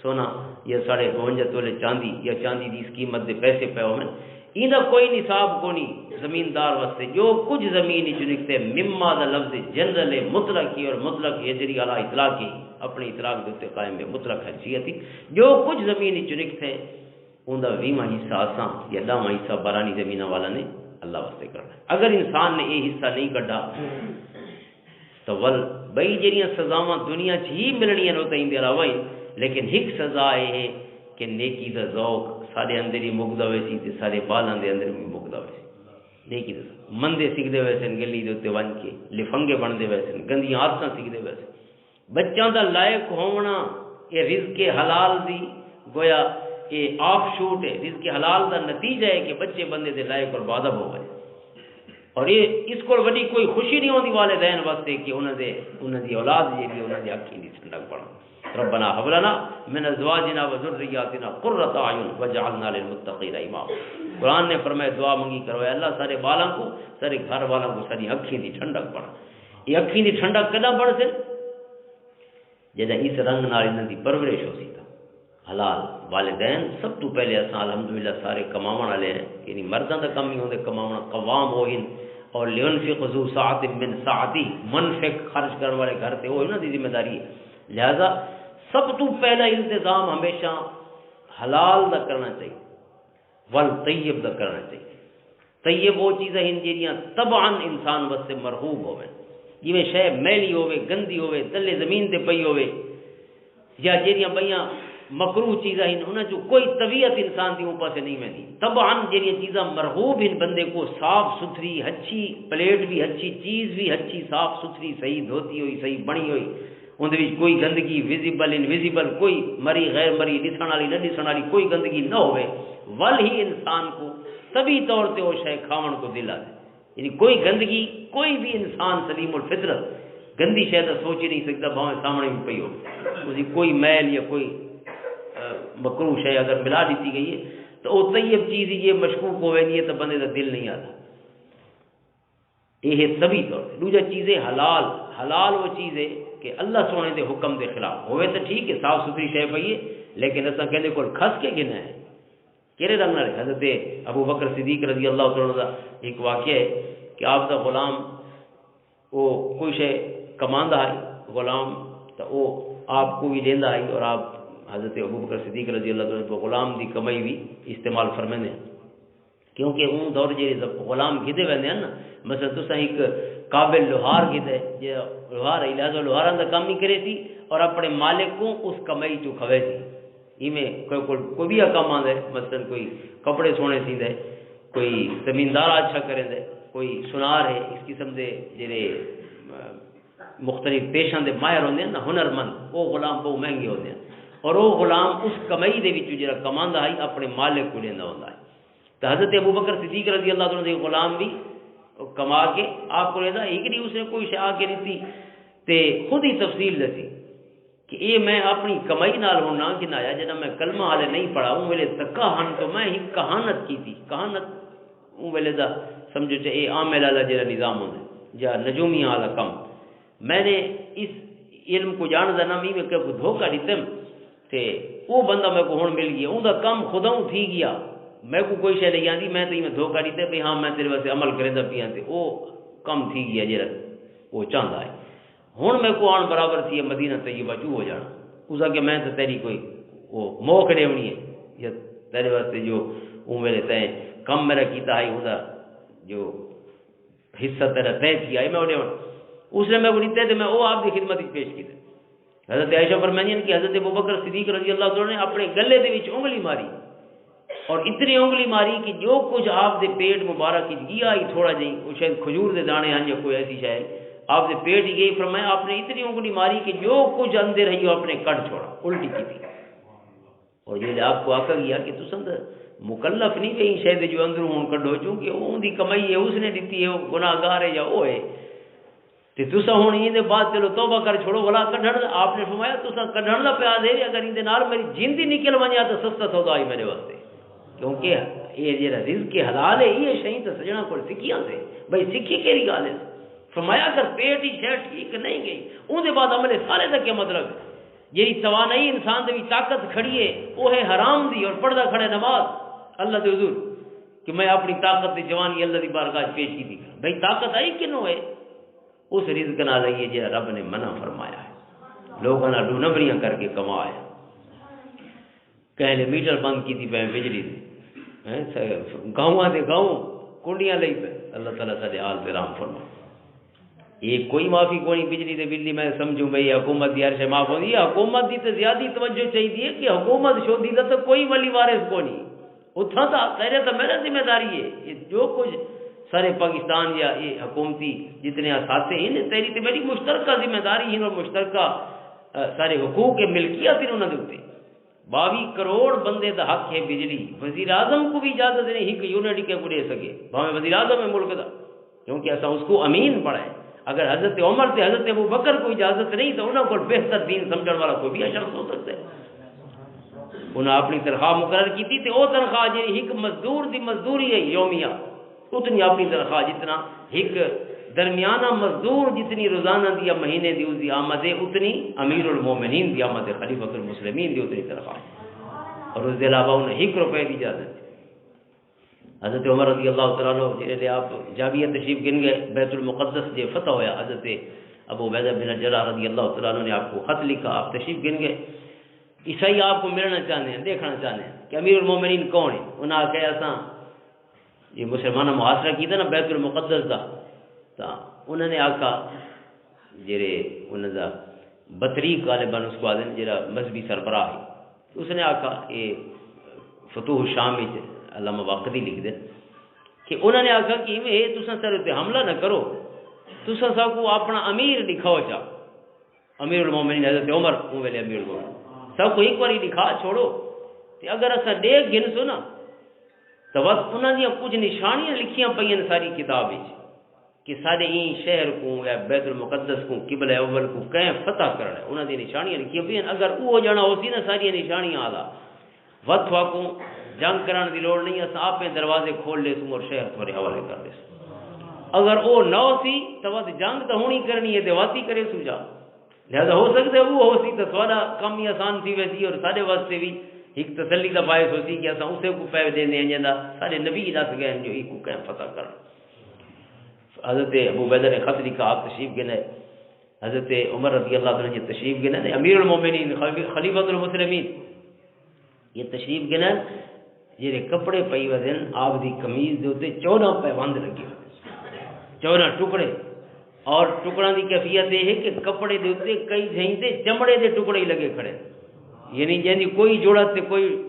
سونا یا ساڑھے بونجا تولے چاندی یا چاندی دی اس قیمت دے پیسے پے ہون، ایندا کوئی نصاب کونی زمیندار واسطے۔ جو کچھ زمین وچ نکتے، مما دا لفظ جنرل ہے، مطلق ہی، اور مطلق ہے جڑی اعلیٰ اطلاق ہی، اپنے اطلاق دے اُتے قائم ہے، مطلق ہے جی اتی۔ جو کچھ زمین وچ نکتے، اوندا ویہواں حصہ اساں یا ڈاواں حصہ بارانی زمیناں والا نے اللہ واسطے کرنا ہے۔ اگر انسان نے یہ حصہ نہیں کڈا، تو ول بئی جڑیاں سزاواں دنیا چ ہی ملنیاں نے، او تاں ایندے علاوہ ہی، لیکن ہک سزا اے ہے کہ نیکی دا ذوق ساڈے اندر ہی مکدا ہوئے سی تے ساڈے بالاں دے اندر بھی مکدا ہوئے سی۔ نیکی دا ذوق۔ مندے سکھدے ہوئے سن گلی دے اُتے ونج کے، لفنگے بندے ہوئے سن، گندیاں عادتاں سکھدے ہوئے سن۔ بچاں دا لائق ہونا، یہ رزق حلال دی گویا یہ آف شوٹ ہے، رزق حلال دا نتیجہ ہے کہ بچے بندے دے لائق اور بادب ہو گئے۔ اور یہ اس کو وڈی کوئی خوشی نہیں ہوندی والدین واسطے کہ انہاں دے، انہاں دی اولاد جیڑی ہے، انہاں دی اکھیں دی ٹھنڈک بنا۔ ربنا هب لنا من ازواجنا وذرياتنا قرة اعين واجعلنا للمتقين اماما۔ قرآن نے فرمایا، دعا منگی کرو، اے اللہ، سارے بالاں کو، سارے گھر والاں کو ساری اکھیں دی ٹھنڈک بنا۔ یہ اکھیں دی ٹھنڈک کداں بن سی؟ جداں اس رنگ نال انہاں دی پرورش ہو سی تاں۔ حلال۔ والدین سب تو پہلے اساں الحمدللہ سارے کماون والے ہیں، یعنی مرداں دا کم ہی ہوندے کماونا، قوام ہو ہن، اور لینفق ذو سعۃ من سعتہ، منفق خرچ کرن والے گھر تے، وہ انہاں دی ذمہ داری ہے۔ لہذا سب تو پہلا التزام ہمیشہ حلال دا کرنا چاہیے، ول طیب دا کرنا چاہیے۔ طیب وہ چیزاں ہن جیڑیاں طبعاً انسان واسطے مرغوب ہوون، جویں شے میلی ہوے، گندی ہوے، تلے زمین تے پئی ہوے، یا جیڑیاں بئیاں مکروہ چیزاں ہن، انہاں چوں کوئی طبیعت انسان دی اوں پاسے نہیں ویندی۔ طبعاً جیڑیاں چیزاں مرغوب ہن، بندے کو صاف ستھری، ہچھی پلیٹ بھی ہچھی، چیز بھی ہچھی، صاف ستھری، صحیح دھوتی ہوئی، صحیح بنی ہوئی، اون دے وچ کوئی گندگی، ویزیبل، انویزیبل، کوئی مری، غیر مری، دسن والی، نہ دسن والی کوئی گندگی نہ ہوے، ول ہی انسان کو طبی طور تے او شے کھاون کو دل آ جائے۔ یعنی کوئی گندگی، کوئی بھی انسان سلیم الفطرت گندی شے دا سوچ ہی نہیں سکدا، بھاویں سامنے بھی پئی ہو۔ اس دی کوئی میل یا کوئی، آ، مکروہ شے اگر ملا دتی گئی ہے، تو او طیب چیز ہی یہ مشکوک ہو ویندی ہے، تو بندے دا دل نہیں آتا۔ یہ ہے طبی طور تے۔ دوجا چیز ہے حلال۔ حلال وہ چیز ہے کہ اللہ سونے دے حکم دے خلاف ہوئے تو ٹھیک ہے، صاف ستھری شے پئی ہے، لیکن اساں کہندے کول کھس کے گھنا ہے۔ کہڑے رنگ نال؟ حضرت ابو بکر صدیق رضی اللہ تعالیٰ عنہ دا ایک واقعہ ہے کہ آپ دا غلام، وہ کوئی شے کماندا ہے، غلام، تو وہ آپ کو بھی لیندا ہے اور آپ، حضرت ابو بکر صدیق رضی اللہ تعالیٰ عنہ، غلام دی کمائی بھی استعمال فرمیندے ہیں۔ کیونکہ اون دور جے غلام گھدے ویندے ہن نا، مثلا تساں ایک قابل لوہار گھدے، جے لوہار ہے، لہذا لوہاراں دا کم ہی کرے سی اور اپنے مالک کو اس کمائی چوں کھوے سی۔ ایویں کوئی، کوئی، کوئی بھی کم آندا ہے، مثلا کوئی کپڑے سونے سیندا ہے، کوئی زمیندار اچھا کریندے، کوئی سونار ہے، اس قسم دے جڑے، آ، مختلف پیشاں دے ماہر ہوندے ہن نا، ہنر مند، وہ غلام بہت مہنگے ہوندے ہن۔ اور وہ غلام اس کمائی دے وچوں جڑا کماندا ہے، اپنے مالک کو دیندا ہوندا ہے۔ تو حضرت ابو بکر صدیق رضی اللہ تعالیٰ عنہ دے غلام بھی کما کے آپ کو لینا، ایک نہیں اس نے کوئی شے آ کے دتی، تے خود ہی تفصیل دسی کہ اے میں اپنی کمائی نال ہن نہ گنایا، جنہاں میں کلمہ والے نہیں پڑھا، اون ویلے تکا ہن تو میں ہی کہانت کی تھی۔ کہانت اون ویلے دا سمجھو چا اے عامل والا جڑا نظام ہوندا ہے یا نجومیاں والا کم۔ میں نے اس علم کو جاندا نہ، میں کہ کو دھوکا دتم، تے او بندہ میرے کو ہن مل گیا، اوندا کم خداؤں تھی گیا۔ میرے کو کوئی شے نہیں آندی، میں تے میں دھوکا دتے بھی ہاں، میں تیرے واسطے عمل کریندا پیاں، تے او کم تھی گیا جڑا او چاہندا ہے۔ ہن میرے کو آن برابر تھی مدینہ طیبہ چ ہو جانا۔ اس آکھیا میں تے تیری کوئی او موکھ ڈیونی ہے، یا تیرے واسطے جو او میرے تے کم میرا کیتا ہے، اوندا جو حصہ تیرا طے کیا ہے، میں وہ ڈیونا۔ اس نے میں کو دتے تے میں وہ آپ دی خدمت وچ پیش کیتے۔ حضرت عائشہ فرماندی ہیں کہ حضرت ابوبکر صدیق رضی اللہ تعالیٰ نے اپنے گلے دے وچ انگلی ماری اور اتنی انگلی ماری کہ جو کچھ آپ دے پیٹ مبارک وچ گیا ہی تھوڑا جہی، وہ شاید کھجور دے دانے ہیں یا کوئی ایسی شے، آپ دے پیٹ ہی گئی۔ فرمایا آپ نے اتنی انگلی ماری کہ جو کچھ اندر ہے وہ اپنے کڈ چھوڑا، الٹی کی تھی۔ اور جے آپ کو آکھا گیا کہ تساں تے مکلف نہیں، کہیں شے دے جو اندروں ہن کڈو، چونکہ اون دی کمائی ہے، اس نے دتی ہے، وہ گناہگار ہے یا وہ ہے۔ تے تساں ہن ایندے بعد چلو توبہ کر چھوڑو، ولا کڈھن دا۔ آپ نے فرمایا، تساں کڈھن دا پیار دے، اگر ایندے نال میری جند ہی نکل ونجے تے سستا سودا ہی میرے واسطے۔ کیونکہ یہ جڑا رزق حلال ہے، یہ شہید سجنا کول سکھیاں سے۔ بھائی سکھی کیڑی گل ہے؟ فرمایا اگر پیٹ ہی شے ٹھیک نہیں گئی، اون دے بعد عمل صالح دا کیا مطلب ہے؟ جیڑی توانائی انسان دے وچ طاقت کھڑی ہے، وہ ہے حرام دی، اور پڑھدا کھڑا ہے نماز اللہ دے حضور کہ میں اپنی طاقت دی جوانی اللہ دی بارگاہ وچ پیش کیتی۔ بھئی طاقت آئی کنوں ہے؟ اس رزق نال آئی ہے جیڑا رب نے منع فرمایا ہے، لوگاں نال ڈو نمبریاں کر کے کمایا۔ کہیں نے میٹر بند کیتی پے بجلی دے، ہیں، س-، گاؤں دے گاؤں کنڈیاں لئی پے۔ اللہ تعالیٰ ساڈے حال تے رحم فرمائے۔ یہ کوئی معافی کوئی نہیں، بجلی دے بل دی میں سمجھوں بھئی حکومت دی ہر شے معاف ہوندی ہے۔ حکومت دی تے زیادہ توجہ چاہیے کہ حکومت شودی دا تے کوئی ولی وارث کو نہیں۔ اتھاں تا تیرے تے میرا ذمہ داری ہے۔ یہ جو کچھ سارے پاکستان یا یہ حکومتی جتنے اثاثے ہیں، تیری تے میری مشترکہ ذمہ داری ہے اور مشترکہ، آ، سارے حقوق ملکیت ہیں انہاں دے اُتے۔ باوی کروڑ بندے دا حق ہے بجلی۔ وزیر اعظم کو بھی اجازت نہیں ایک یونٹ کے کو دے سکے، بھاویں وزیر اعظم ہے ملک دا، کیونکہ اساں اس کو امین پڑھا ہے۔ اگر حضرت عمر تے حضرت ابو بکر کو اجازت نہیں تو انہاں کو بہتر دین سمجھن والا کوئی بھی شخص ہو سکتا ہے۔ انہاں اپنی تنخواہ مقرر کی تھی، تے او تنخواہ جی ایک مزدور دی مزدوری ہے یومیہ، اتنی اپنی تنخواہ جتنا ایک درمیانہ مزدور جتنی روزانہ دی یا مہینے دی اس دی آمد ہے، اتنی امیر المومنین دی آمد ہے، خلیفۃ المسلمین دی اتنی تنخواہ۔ اور اس دے علاوہ انہیں ایک روپے دی اجازت ہے۔ حضرت عمر رضی اللہ تعالیٰ عنہ جنہیں لے آپ جابیہ تشریف گن گئے، بیت المقدس جے فتح ہویا، حضرت ابو عبیدہ بن الجراح رضی اللہ تعالیٰ عنہ نے آپ کو خط لکھا، آپ تشریف گن گئے۔ عیسائی آپ کو ملنا چاہتے ہیں، دیکھنا چاہتے ہیں کہ امیر المومنین کون ہے؟ انہاں آکھیا اساں یہ مسلماناں محاصرہ کیتا نا بیت المقدس دا، تاں انہاں نے آکھا، جڑے انہاں دا بطریق غالباً اس کو آدھے نے، جڑا مذہبی سربراہ ہے، اس نے آکھا، یہ فتوح الشام وچ علامہ واقدی لکھ دے کہ انہاں نے آکھا کہ ایویں اے تساں سارے تے حملہ نہ کرو، تساں ساکو اپنا امیر دکھاؤ چا۔ امیر المومنین حضرت عمر، اون ویلے امیر المومنین، سب کو ایک باری دکھا چھوڑو۔ تے اگر اساں ڈیکھ گھن سو نا، تو بس انہاں دیاں کچھ نشانیاں لکھیاں پئیاں نے ساری کتاب وچ کہ ساڈے این شہر کو یا بیت المقدس کو قبلہ اول کو کہیں فتح کرنا ہے۔ انہاں دی نشانیاں لکھیاں پئیاں۔ اگر وہ جانا ہو سی نا ساری نشانیاں آلا، وت تھاکوں جنگ کرن دی لوڑ نہیں، اساں آپیں دروازے کھول لے سوں اور شہر تھوڑے حوالے کر دے سوں۔ اگر او نہ ہو سی تو وت جنگ تو ہونی کرنی ہے، تے وت ہی کرے سوں جا۔ لہذا ہو سکتا ہے وہ ہو سی تو سارا کم ہی آسان تھی ویسی، اور سارے واسطے بھی ایک تسلی کا باعث ہو سی کہ اساں اسے کو پہ دینے ہیں جنہاں سارے نبی لس گئے ہیں جو ایک کو کہیں پتہ کر۔ حضرت ابو عبیدہ نے خط لکھا، آپ تشریف گن ہے۔ حضرت عمر رضی اللہ تعالیٰ عنہ تشریف گن ہے، امیر المومنین، خلیف-، خلیفۃ المسلمین، یہ تشریف گن ہے۔ جڑے کپڑے پئی ودن، آپ دی قمیض دے اوتے چودہ پیوند لگے ہوئے، چودہ ٹکڑے۔ اور ٹکڑاں دی کیفیت یہ ہے کہ کپڑے دے اوتے کئی جھیں تے چمڑے دے ٹکڑے ہی لگے کھڑے، یعنی جن دی کوئی جڑت تے کوئی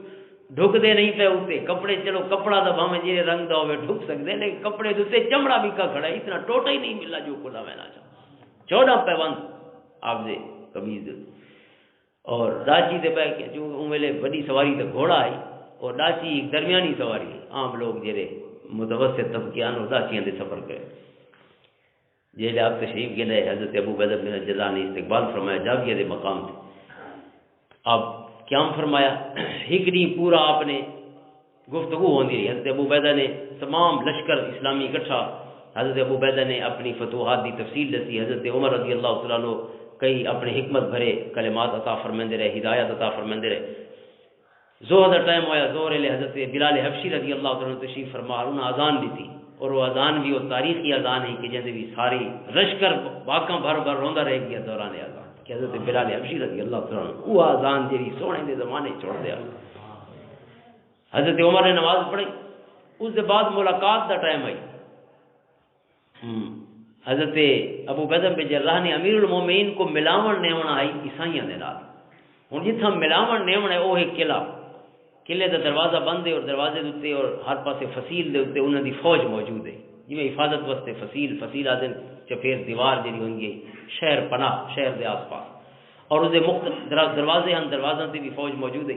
ڈھکدے نہیں پے اوتے۔ کپڑے، چلو، کپڑا دا بھاویں جیڑے رنگ دا ہوے ڈھک سکدے، لیکن کپڑے دے اوتے چمڑا بکا کھڑا ہے، اتنا ٹوٹا ہی نہیں ملا جو کھلا وینا چاہو۔ چودہ پیوند آپ دے قمیض دے۔ اور ڈاچی تے بہ کے، جو اون ویلے وڈی سواری تے گھوڑا آئی، اور ڈاچی ایک درمیانی سواری ہے۔ عام لوگ جڑے متوسط طبقے آن، وہ ڈاچیاں دے سفر کرے۔ جیلے آپ تشریف گلے، حضرت ابو عبیدہ بن الجراح نے استقبال فرمایا جاویہ دے مقام تے۔ آپ قیام فرمایا، ایک دن پورا آپ نے گفتگو ہوندی رہی۔ حضرت ابو عبیدہ نے تمام لشکر اسلامی اکٹھا، حضرت ابو عبیدہ نے اپنی فتوحات دی تفصیل دسی۔ حضرت عمر رضی اللہ تعالیٰ عنہ کئی اپنے حکمت بھرے کلمات عطا فرمیندے رہے، ہدایت عطا فرمیندے رہے۔ ظہر دا ٹائم ہویا، ظہر ویلے حضرت بلال حبشی رضی اللہ تعالیٰ عنہ تشریف فرما اور انہاں اذان دتی، اور وہ اذان بھی وہ تاریخی اذان ہے کہ جیندے بھی ساری لشکر باکاں بھر بھر روندا رہ گیا دوران اذان کہ حضرت بلال حبشی رضی اللہ تعالیٰ عنہ وہ اذان جڑی سونے دے زمانے چھوڑ دیا۔ حضرت عمر نے نماز پڑھی، اس دے بعد ملاقات دا ٹائم آئی۔ ہم۔ حضرت ابو عبیدہ بن جراح نے امیر المومنین کو ملاون نیونا آئی عیسائیاں دے نال۔ ہن جتھاں ملاون نیونا ہے، او ہے قلعہ۔ قلعے دا دروازہ بند ہے اور دروازے دے اُتے اور ہر پاسے فصیل دے اُتے انہاں دی فوج موجود ہے۔ جویں حفاظت واسطے فصیل، فصیل آدن چپیر دیوار جڑی ہوندی ہے، شہر پناہ، شہر دے آس پاس۔ اور اس دے مختلف درا-، دروازے ہن، دروازاں تے بھی فوج موجود ہے۔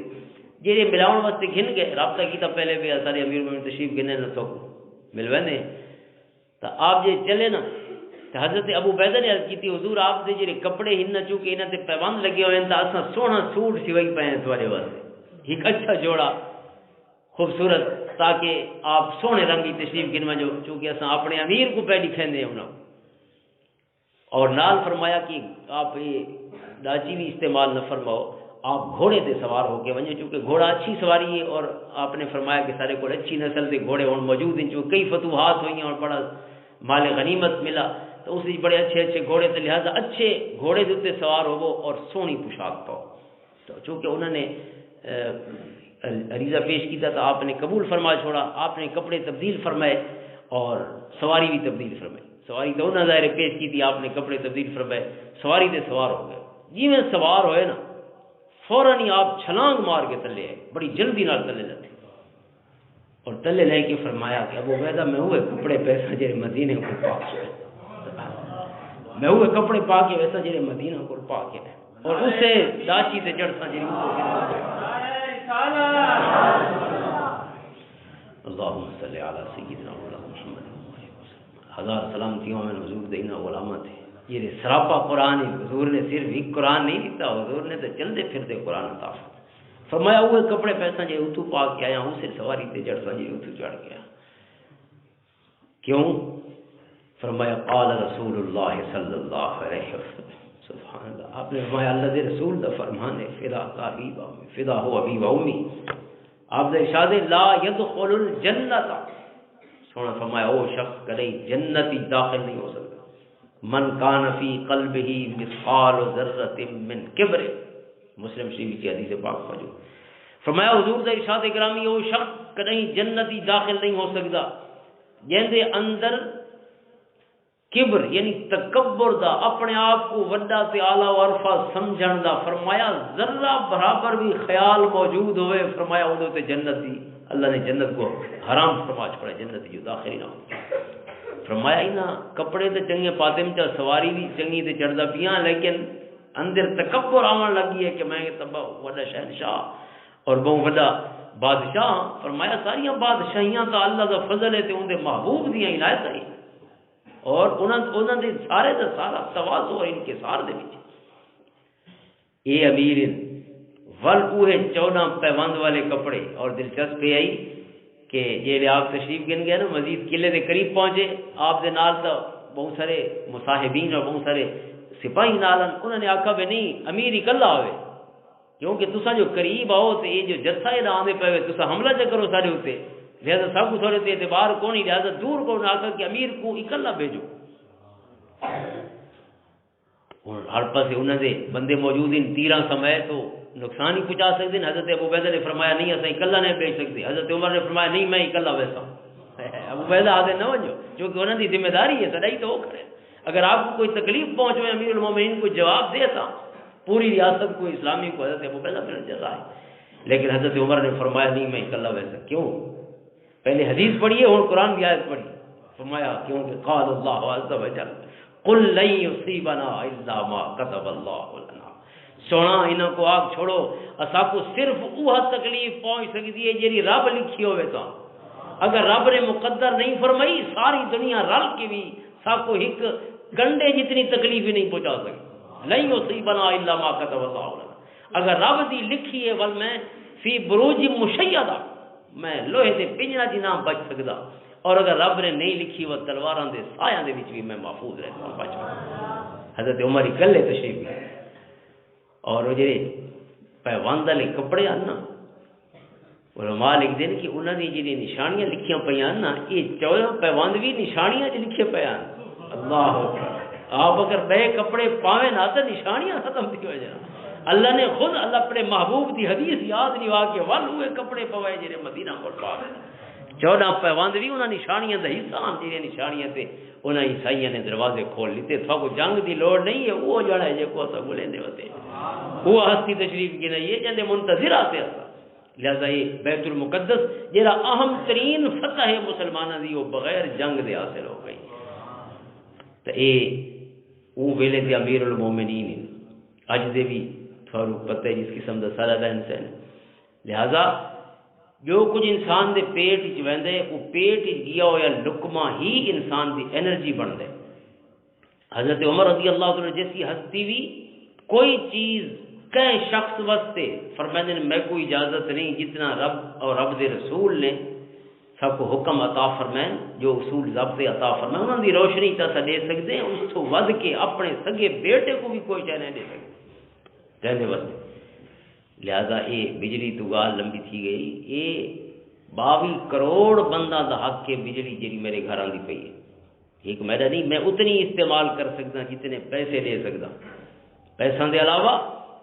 جڑے ملاون واسطے گھن گئے، رابطہ کیتا پہلے بھی سارے امیر مومنین تشریف گھنے نہ تو ملویندے۔ تے آپ جے چلے نا، تے حضرت ابو عبیدہ نے عرض کیتی، "حضور، آپ دے جڑے کپڑے ہن نا، چونکہ انہاں تے پیوند لگے ہوئے ہیں، تے اساں سوہنا سوٹ سوائی پائے ہیں تہاڈے واسطے، ایک اچھا جوڑا خوبصورت، تاکہ آپ سوہنے رنگ دی تشریف گنوا جو، چونکہ اساں اپنے امیر کو پہ دکھیندے ہیں انہاں۔" اور نال فرمایا کہ آپ یہ ڈاچی بھی استعمال نہ فرماؤ، آپ گھوڑے تے سوار ہو کے ونجو، چونکہ گھوڑا اچھی سواری ہے، اور آپ نے فرمایا کہ سارے کول اچھی نسل دے گھوڑے ہن موجود ہیں، چونکہ کئی فتوحات ہوئی ہیں اور بڑا مال غنیمت ملا، تو اس وچ بڑے اچھے اچھے گھوڑے تے، لہذا اچھے گھوڑے دے اُتے سوار ہوو اور سوہنی پوشاک پاؤ۔ تو چونکہ انہوں نے، اہ، عریضہ پیش کیتا تو آپ نے قبول فرما چھوڑا، آپ نے کپڑے تبدیل فرمائے اور سواری بھی تبدیل فرمائی۔ سواری تو انہوں نے ظاہر ہے پیش کی تھی، آپ نے کپڑے تبدیل فرمائے، سواری تے سوار ہو گئے۔ جی میں سوار ہوئے نا، فوراً ہی آپ چھلانگ مار کے تلے آئے، بڑی جلدی نال تلے لتے۔ اور تلے لے کے فرمایا کہ ابو عبیدہ، میں وہ کپڑے پیسا جڑے مدینے کو پا کے، میں وہ کپڑے پا کے ویسا جڑے مدینہ کو پا کے، اور اسے داچی تے جڑساں جڑی اس کو۔ اللهم صل على سيدنا مولانا محمد وعلى آله وسلم۔ ہزار سلامتی ہوں حضور دینا غلامت ہے۔ یہ سراپا قرآن ہے، حضور نے صرف ایک قرآن نہیں دیتا، حضور نے تو چلتے پھرتے قرآن عطا فرمایا۔ فرمایا، "وہ کپڑے پیسا جے اتو پا کے آیا، اسے سواری تے چڑھ سا جے اتو چڑھ گیا۔" کیوں؟ فرمایا، "قال رسول اللہ صلی اللہ علیہ وسلم۔" سبحان اللہ۔ آپ نے فرمایا، "اللہ دے رسول دا فرمان ہے، فدا کا ابی و امی، فدا ہو ابی و امی۔" آپ دا ارشاد ہے، "لا يدخل الجنت۔" سونا فرمایا، "او شخص کدی جنت ہی داخل نہیں ہو سکتا۔" من کان فی قلبہ مثقال ذرۃ من کبر۔ مسلم شریف کی حدیث پاک موجود۔ فرمایا حضور دا ارشاد گرامی، وہ شخص کدی جنت ہی داخل نہیں ہو سکتا جن دے اندر کبر یعنی تکبر دا، اپنے آپ کو وڈا تے اعلیٰ و ارفع سمجھن دا، فرمایا ذرہ برابر بھی خیال موجود ہوئے، فرمایا اودے تے جنت دی، اللہ نے جنت کو حرام فرما چھوڑا، جنت دی جو داخل ہی نہ ہو۔ فرمایا، انہاں کپڑے تے چنگے پاتے، میں چا سواری بھی چنگی تے چڑھدا پیاں، لیکن اندر تکبر آون لگی ہے کہ میں تبا وڈا شہنشاہ اور بہت وڈا بادشاہ ہاں۔ فرمایا، ساریاں بادشاہیاں دا اللہ دا فضل ہے تے اوندے محبوب دیاں عنایتاں ہیں، اور انہاں، انہاں دے سارے دا سارا تواضع اور انکسار دے وچ۔ اے امیر ہن، ول اوہے چودہ پیوند والے کپڑے۔ اور دلچسپ یہ آئی کہ جیلے آپ تشریف گن گئے نا، مزید قلعے دے قریب پہنچے، آپ دے نال تاں بہت سارے مصاحبین اور بہت سارے سپاہی نال ہن، انہاں نے آکھا بھی نہیں، امیر اکلا ہوئے، کیونکہ تساں جو قریب آؤ تے یہ جو جتھا یہ آندے پے ہوئے، تساں حملہ چ کرو سارے اتنے، لہذا سب کو تھوڑے تے اعتبار کو نہیں، لہذا دور کو نہ آکھا کہ امیر کو اکلا بھیجو۔ ہن ہر پاسے انہاں دے بندے موجود ہیں، تیراں سمے تو نقصان ہی پہنچا سکتے ہیں۔ حضرت ابو عبیدہ نے فرمایا، نہیں، اساں اکلا نہیں بھیج سکتے۔ حضرت عمر نے فرمایا، نہیں، میں اکلا ویسا۔ ابو عبیدہ آدھے، نہ ونجو، کیونکہ انہاں دی ذمہ داری ہے، سدائی تو وہ کرے۔ اگر آپ کو کوئی تکلیف پہنچ ہوئے، امیر المومنین کو جواب دے سا، پوری ریاست کو، اسلامی کو، حضرت ابو عبیدہ بن جراح ہے۔ لیکن حضرت عمر نے فرمایا، نہیں، میں اکلا ویسا۔ کیوں؟ پہلے حدیث پڑھیے، ہن قرآن کی آیت پڑھی۔ فرمایا، کیونکہ قال اللہ عز و جل، "قل لن یصیبنا الا ما کتب اللہ لنا۔" سونا، انہاں کو آگ چھوڑو، اسا کو صرف وہ تکلیف پہنچ سکتی ہے جیڑی رب لکھی ہوئے تاں۔ اگر رب نے مقدر نہیں فرمائی، ساری دنیا رل کے بھی سا کو ایک گنڈے جتنی تکلیف ہی نہیں پہنچا سکتی۔ "لن یصیبنا الا ما کتب اللہ لنا۔" اگر رب دی لکھی ہے، ول میں فی بروج مشیدہ، میں لوہے دے پنجرا جی نہ بچ سکدا، اور اگر رب نے نہیں لکھی، وہ تلواراں دے سایاں دے وچ بھی میں محفوظ رہ جاؤں، بچ جاؤں۔ حضرت عمر ہی گلے تشریف گئے، اور وہ جڑے پیوند والے کپڑے ہن نا، علماء لکھدے نے کہ انہاں دی جڑی نشانیاں لکھیاں پئیاں نا، یہ چودہ پیوند بھی نشانیاں چ لکھے پئے ہن۔ اللہ اکبر۔ آپ اگر نئے کپڑے پاویں نا، تے نشانیاں ختم تھی ہو جان۔ اللہ نے خود، اللہ اپنے محبوب دی حدیث یاد دوا کے ول ہوئے کپڑے پوائے جڑے مدینہ کول پا گئے۔ چودہ پیوند بھی انہاں نشانیاں دا حصہ ہن، جڑے نشانیاں تے انہاں عیسائیاں نے دروازے کھول لیتے۔ تھا کو جنگ دی لوڑ نہیں ہے، وہ جانا ہے جے کو اسا کو لیندے ہوتے۔ وہ ہستی تشریف کی نہیں ہے، جندے منتظر آتے اسا۔ لہذا یہ بیت المقدس جڑا اہم ترین فتح ہے مسلماناں دی، وہ بغیر جنگ دے حاصل ہو گئی۔ تے اے او ویلے دے امیر المومنین ہن۔ اج دے بھی تھانوں پتہ ہے جس قسم دا سارا رہن سہن۔ لہذا جو کچھ انسان دے پیٹ وچ ویندا ہے، وہ پیٹ وچ گیا ہویا لقمہ ہی انسان دی انرجی بندا ہے۔ حضرت عمر رضی اللہ تعالیٰ عنہ جیسی ہستی بھی کوئی چیز کہیں شخص واسطے فرمائندے نے، میں کوئی اجازت نہیں، جتنا رب اور رب دے رسول نے سب کو حکم عطا فرمائے، جو اصول ضبط عطا فرمائے، انہاں دی روشنی تا اساں دے سکدے ہیں، اس تو ود کے اپنے سگے بیٹے کو بھی کوئی شے نہیں دے سکدے۔ کہنے واسطے۔ لہذا اے بجلی تو گال لمبی تھی گئی، اے باوی کروڑ بندہ دا حق ہے بجلی جڑی میرے گھر آندی پئی ہے۔ ایک میرا نہیں، میں اتنی استعمال کر سکدا جتنے پیسے دے سکدا۔ پیسوں دے علاوہ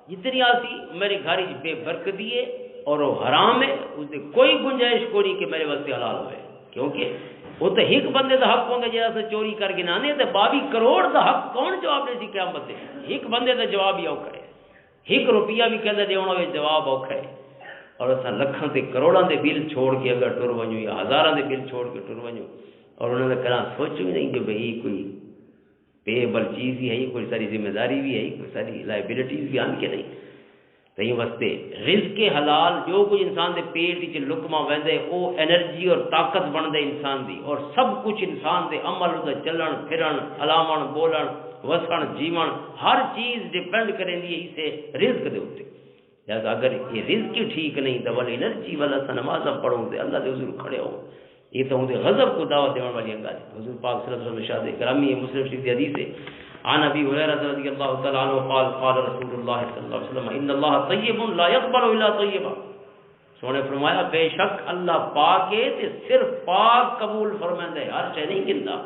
جتنی آسی میرے گھر وچ بے برکتی ہے اور وہ حرام ہے، اس دی کوئی گنجائش کوئی نہیں کہ میرے واسطے حلال ہوئے۔ کیونکہ وہ تو ایک بندے دا حق ہوندا جڑا اساں چوری کر کے نہ آنے، تے باوی کروڑ دا حق کون جواب دے سی قیامت دے؟ ایک بندے دا جواب ہی اوکھا ہے۔ ایک روپیہ بھی کہندا دیونا ہوئے جواب اوکھا ہے۔ اور اساں لکھاں تے کروڑاں دے بل چھوڑ کے اگر ٹر ونجو یا ہزاراں دے بل چھوڑ کے ٹر ونجو، اور انہاں نے کہنا سوچو ہی نہیں کہ بھئی کوئی پیبل چیز ہی ہے، کوئی ساری ذمہ داری بھی ہے، کوئی ساری لائبلٹیز بھی آن کے نہیں۔ تئیں واسطے رزق حلال، جو کچھ انسان دے پیٹ وچ لقمہ ویندے، او انرجی اور طاقت بندا ہے انسان دی، اور سب کچھ انسان دے عمل، اُس دا چلن پھرن، الاون بولن، وسن جیون، ہر چیز ڈیپینڈ کریندی ہے اسے رزق دے اُتے۔ لہذا اگر یہ رزق ہی ٹھیک نہیں، تو ول انرجی والا سا نمازاں پڑھو تے اللہ دے حضور کھڑے ہو، یہ تو اون دے غضب کو دعوت دیون والی گل ہے۔ حضور پاک صلی اللہ علیہ وسلم ارشاد گرامی ہے، مسلم شریف دی حدیث ہے، عن ابی ہریرہ رضی اللہ تعالی عنہ قال، قال رسول اللہ صلی اللہ علیہ وسلم، ان اللہ طیب لا یقبل الا طیبا۔ سونے فرمایا، بے شک اللہ پاک ہے تے صرف پاک قبول فرمیندا ہے، ہر شے نہیں گندا۔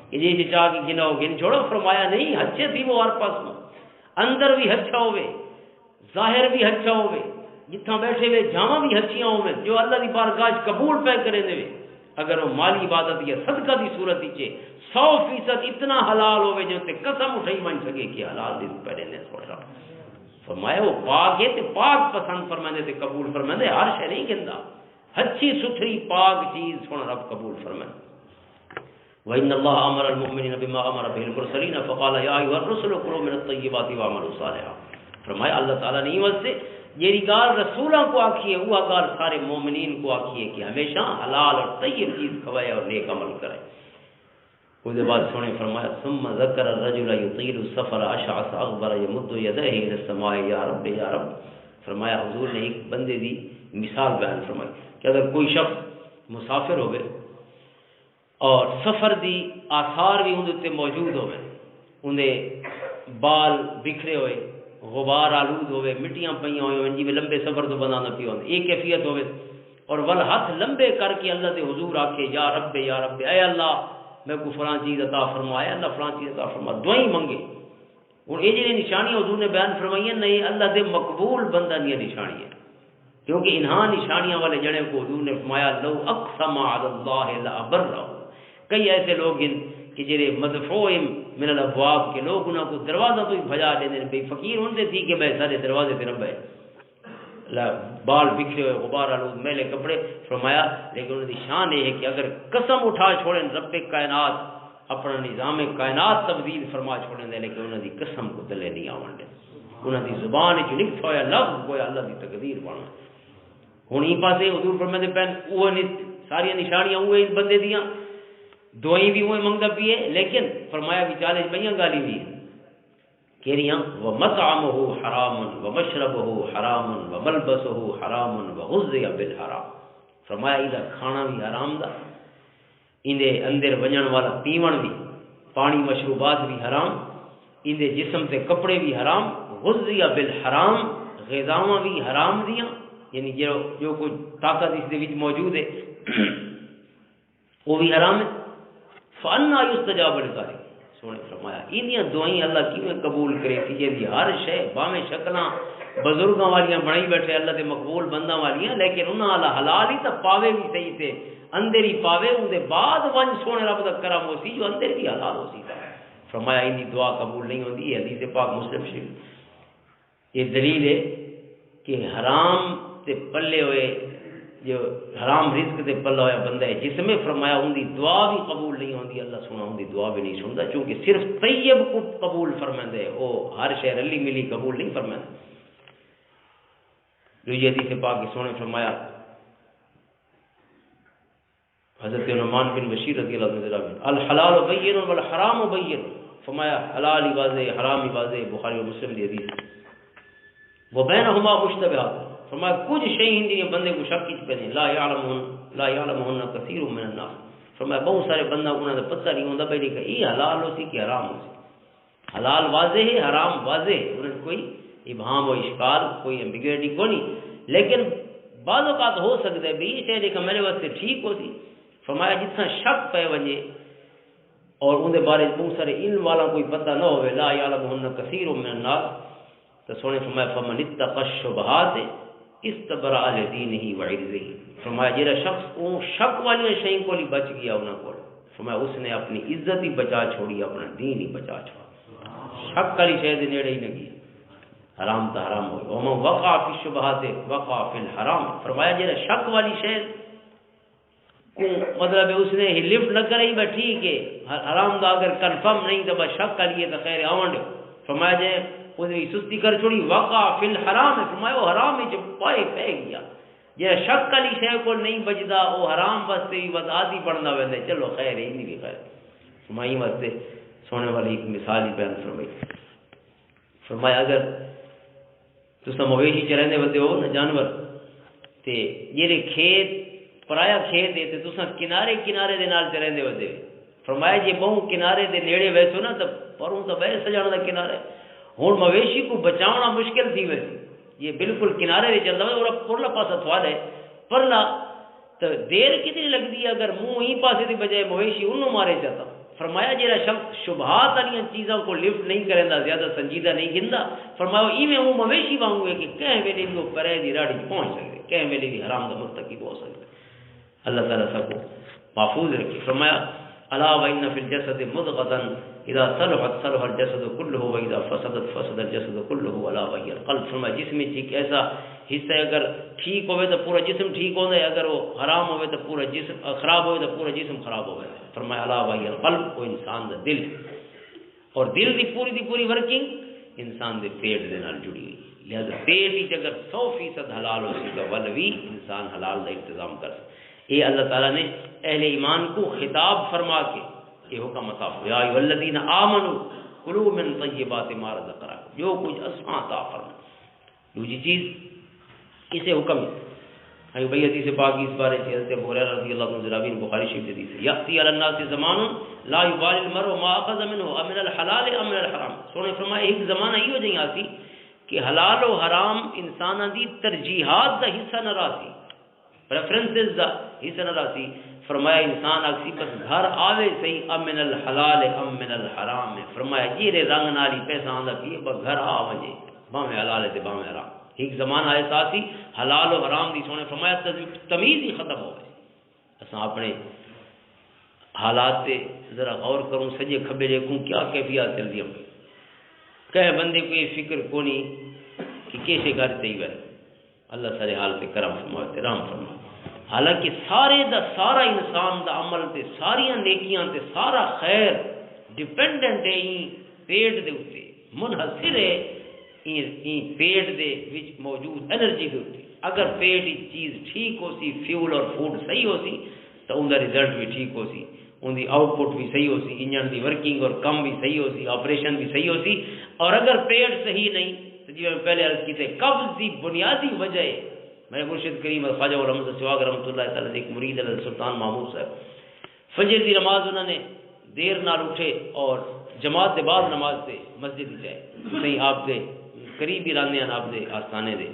کہ جی جی چاہ کے گنا ہو گن چھوڑو، فرمایا نہیں، اچھے تھی وہ ہر پاس میں، اندر بھی اچھا ہوے، ظاہر بھی اچھا ہوے، جتھاں بیٹھے ہوئے جاواں بھی اچھیاں ہوے، جو اللہ دی بارگاہ چ قبول پہ کرے دے، اگر وہ مالی عبادت یا صدقہ دی صورت وچ سو فیصد اتنا حلال ہوے جو تے قسم اٹھائی من سکے کہ حلال دے پہلے نے سوچا۔ فرمایا وہ پاک ہے تے پاک پسند فرماندے تے قبول فرماندے، ہر شے نہیں گندا۔ اچھی ستھری پاک چیز سن رب قبول فرمائے۔ وَإِنَّ اللَّهَ أَمَرَ الْمُؤْمِنِينَ بِمَا أَمَرَ بِهِ الْمُرْسَلِينَ فَقَالَ يَا أَيُّهَا الرُّسُلُ كُلُوا مِنَ الطَّيِّبَاتِ وَاعْمَلُوا صَالِحًا۔ فرمایا اللہ تعالیٰ نے واسطے جیڑی گال رسولاں کو آکھی ہے، وہ گال سارے مومنین کو آکھی ہے کہ ہمیشہ حلال اور طیب چیز کھوائے اور نیک عمل کرے۔ اس دے بعد سونے فرمایا، ثم ذکر الرجل یطیل السفر اشعث اغبر یمد یدیہ الی السماء، یا رب، یا رب۔ فرمایا حضور نے ایک بندے دی مثال بیان فرمائی کہ اگر کوئی شخص مسافر ہوئے اور سفر دی آثار بھی اون دے تے موجود ہوئے، اون دے بال بکھرے ہوئے، غبار آلود ہوئے، مٹیاں پئیاں ہوئے ہوئے، جیویں لمبے سفر تو بندہ نہ پیا ہوندا، یہ کیفیت ہوئے۔ اور ول ہاتھ لمبے کر کے اللہ دے حضور آکھے، "یا رب، یا رب، اے اللہ، میرے کو فلاں چیز عطا فرما، اے اللہ، فلاں چیز عطا فرما"، دعائیں منگے۔ ہن یہ جڑی نشانیاں حضور نے بیان فرمائیاں نے، یہ اللہ دے مقبول بندہ دیاں نشانیاں، کیونکہ انہاں نشانیاں والے جنے کو حضور نے فرمایا، "لو اقسم علی اللہ لابرہ"۔ کئی ایسے لوگ ہیں کہ جڑے مدفوع من الابواب کے لوگ، انہاں کو دروازہ تو ہی بھجا دیندے نے، بھئی فقیر ہن تے ٹھیک ہے، بھائی سارے دروازے تے رب ہے، لا-، بال بکھرے ہوئے، غبار آلود، میلے کپڑے۔ فرمایا، لیکن انہاں دی شان یہ ہے کہ اگر قسم اٹھا چھوڑن رب کائنات، اپنا نظام کائنات تبدیل فرما چھوڑن دے، لیکن انہاں دی قسم کو دلے نہیں آون دے۔ انہاں دی زبان وچ نکتا ہویا لفظ گویا اللہ دی تقدیر بن۔ ہن ایں پاسے حضور فرمیندے پین، اوہ نت-، ساریاں نشانیاں اوہ اس بندے دیاں، دعائیں بھی اوہ منگدا پی ہے، لیکن فرمایا وچالے پئیاں گالی بھی ہیں۔ کہڑیاں؟ "ومطعمہ حرام ومشربہ حرام وملبسہ حرام وغذی بالحرام۔" فرمایا، "ایدا کھانا بھی حرام دا، ایندے اندر ونجن والا پیون بھی، پانی مشروبات بھی حرام، ایندے جسم تے کپڑے بھی حرام، غذی بالحرام، غذاواں بھی حرام دیاں"، یعنی جو، جو کوئی طاقت اس دے وچ موجود ہے، وہ بھی حرام ہے۔ فانا یستجاب لذالک، سونے فرمایا، ایندیاں دعائیں اللہ کیویں قبول کرے؟ کہ جی ہر شے، باویں شکلاں بزرگاں والیاں بنائی بیٹھے، اللہ دے مقبول بنداں والیاں، لیکن انہاں والا حلال ہی تاں پاوے بھی صحیح تے، اندر ہی پاوے، اون دے بعد ونج سونے رب دا کرم ہو سی، جو اندر بھی حلال ہو سی۔ فرمایا، ایندی دعا قبول نہیں ہوندی۔ یہ حدیث پاک مسلم شریف۔ یہ دلیل ہے کہ حرام تے پلے ہوئے، جو حرام رزق تے پلا ہویا بندہ ہے، جس میں فرمایا ان دی دعا بھی قبول نہیں ہوندی، اللہ سونا ان دی دعا بھی نہیں سندا، کیونکہ صرف طیب کو قبول فرمیندا ہے، وہ ہر شے رلی ملی قبول نہیں فرمیندا۔ دوجی حدیث پاک کے سونے فرمایا، حضرت نعمان بن بشیر رضی اللہ عنہ، "الحلال بین والحرام بین"، فرمایا، حلال ہی واضح، حرام ہی واضح، بخاری و مسلم دی حدیث۔ "وبینہما مشتبہات"، فرمایا، کچھ شے ہیں جنہیں بندے کو شک وچ پیندے، "لا یعلمہن، لا یعلمہن کثیر من الناس"، فرمایا، بہت سارے بندہ انہاں دا پتہ نہیں ہوندا بھئی کہ یہ حلال ہو سی کہ حرام ہو سی۔ حلال واضح ہے، حرام واضح ہے، انہاں کوئی ابہام و اشکال، کوئی ایمبیگویٹی کو نہیں۔ لیکن بعض اوقات ہو سکتا ہے بھی یہ شے جیکا میرے واسطے ٹھیک ہو سی۔ فرمایا، جتنا شک پے ونجے اور اون دے بارے بہت سارے علم والا کوئی پتہ نہ ہوئے، "لا یعلمہن کثیر من الناس"، تو سونے فرمایا، "فمن اتقى الشبهات استبرأ لدينه وعرضه"، فرمایا، جہاں شخص اون شک والیاں شئیں کول ہی بچ گیا انہاں کول، فرمایا، اس نے اپنی عزت ہی بچا چھوڑی، اپنا دین ہی بچا چھوڑا۔ شک والی شے دے نیڑے ہی نہ گیا۔ حرام تو حرام ہو گیا۔ "ومن وقع في الشبهات وقع في الحرام"، فرمایا، جہاں شک والی شے کو، مطلب ہے، اس نے ہی لفٹ نہ کرے، بس ٹھیک ہے، ح-، حرام دا اگر کنفرم نہیں تو بس شک کر لیے تو خیر آون دے۔ فرمایا جے اس نے سستی کر چھوڑی، "وقع فی الحرام"، فرمایا، وہ حرام وچ پائے پہ گیا۔ جے شک والی شے کو نہیں بچدا، وہ حرام واسطے بھی بس عادی بندا ویندا، چلو خیر ہے، نہیں بھی خیر۔ فرمائی واسطے سونے والی ایک مثال ہی بیان فرمائی۔ فرمایا، اگر تساں مویشی چ رہندے ودے ہو نا، جانور، تے جیڑے کھیت، پرایا کھیت ہے، تے تساں کنارے کنارے دے نال چ رہندے ودے ہو۔ فرمایا، جے بہوں کنارے دے نیڑے ویسو نا، تے پروں تے بہہ سجان دا کنارہ ہے۔ ہن مویشی کو بچاونا مشکل تھی ویسی۔ یہ بالکل کنارے دے چلدا ہویا، اور پرلا پاسا تھوڑا ہے، پرلا تے دیر کتنی لگدی ہے اگر منہ ہی پاسے دی بجائے مویشی انہوں مارے چاہتا؟ فرمایا، جہڑا شخص شبہات والیاں چیزاں کو لفٹ نہیں کریندا، زیادہ سنجیدہ نہیں گھندا، فرمایا، ایویں وہ مویشی وانگو ہے کہ کہیں ویلے بھی وہ پرے دی راڑی پہنچ سکدے، کہیں ویلے بھی حرام دا مرتکب ہو سکدے۔ اللہ تعالیٰ سب کو محفوظ رکھے۔ فرمایا، "الا وان فی الجسد مضغۃ، اذا صلحت صلح الجسد کلہ، و اذا فسدت فسد الجسد کلہ، الا وہی القلب۔" فرمایا، جسم وچ ایک ایسا حصہ ہے، اگر ٹھیک ہوئے تو پورا جسم ٹھیک ہوندا ہے، اگر وہ حرام ہوئے تو پورا جسم، خراب ہوئے تو پورا جسم خراب ہوئے۔ فرمایا، "الا وہی القلب"، وہ انسان دا دل ہے۔ اور دل دی پوری دی پوری ورکنگ انسان دے پیٹ دے نال جڑی ہوئی ہے۔ لہذا پیٹ وچ اگر سو فیصد حلال ہو سی، تو ول وی انسان حلال دا انتظام کر سکے۔ یہ اللہ تعالیٰ نے اہل ایمان کو خطاب فرما کے یہ حکم عطا فرمایا، "یا ایھا الذین آمنوا کلوا من طیبات ما رزقناکم"، جو کچھ اساں عطا فرمایا۔ دوجی چیز، اسے حکم اگے بھئی حدیث پاک اس بارے چ حضرت ابو ہریرہ رضی اللہ عنہ جنابی بخاری شریف دی حدیث ہے، یاتی علی الناس زمان لا یبالی المرء ما اخذ منه امن الحلال ام من الحرام۔ سونے فرمایا ایک زمانہ ایہو جہی آسی کہ حلال و حرام انساناں دی ترجیحات دا حصہ نہ راسی، پریفرنسز دا حصہ نہ راسی۔ فرمایا انسان آکسی بس گھر آوے صحیح، امن الحلال ام من الحرام ہے۔ فرمایا جیرے رنگ نال ہی پیسہ آندا پی ہے، بس گھر آ ونجے، بھاویں حلال ہے تے بھاویں حرام۔ ایک زمانہ ایسا سی، حلال و حرام دی سونے فرمایا تز-، تمیز ہی ختم ہو گئی۔ اساں اپنے حالات تے ذرا غور کروں، سجے کھبے دیکھوں کیا کیفیات چل رہی ہیں۔ کہے بندے کو یہ فکر کونی کہ کیسے گھر تے ہی بہن۔ اللہ سارے حال تے کرم فرماوے تے رحم فرماوے۔ حالانکہ سارے دا سارا انسان دا عمل تے ساریاں نیکیاں تے سارا خیر ڈیپینڈنٹ ہے این پیٹ دے اُتے، منحصر ہے این، این پیٹ دے وچ موجود انرجی دے اُتے۔ اگر پیٹ وچ چیز ٹھیک ہو سی، فیول اور فوڈ صحیح ہو سی، تو ان دا رزلٹ بھی ٹھیک ہو سی، ان دی آؤٹ پٹ بھی صحیح ہو سی، انجن دی ورکنگ اور کم بھی صحیح ہو سی، آپریشن بھی صحیح ہو سی۔ اور اگر پیٹ صحیح نہیں تو جی میں پہلے عرض کیتے، قبض دی بنیادی وجہ ہے۔ میرے مرشد کریم خواجہ غلام حسن سواگ رحمۃ اللہ تعالی علیہ، ایک مرید ہے سلطان محمود صاحب، فجر دی نماز انہوں نے دیر نال اٹھے اور جماعت دے بعد نماز تے مسجد وچ آئے۔ صحیح آپ دے قریب ہی رہنے ہیں، آپ دے آستانے دے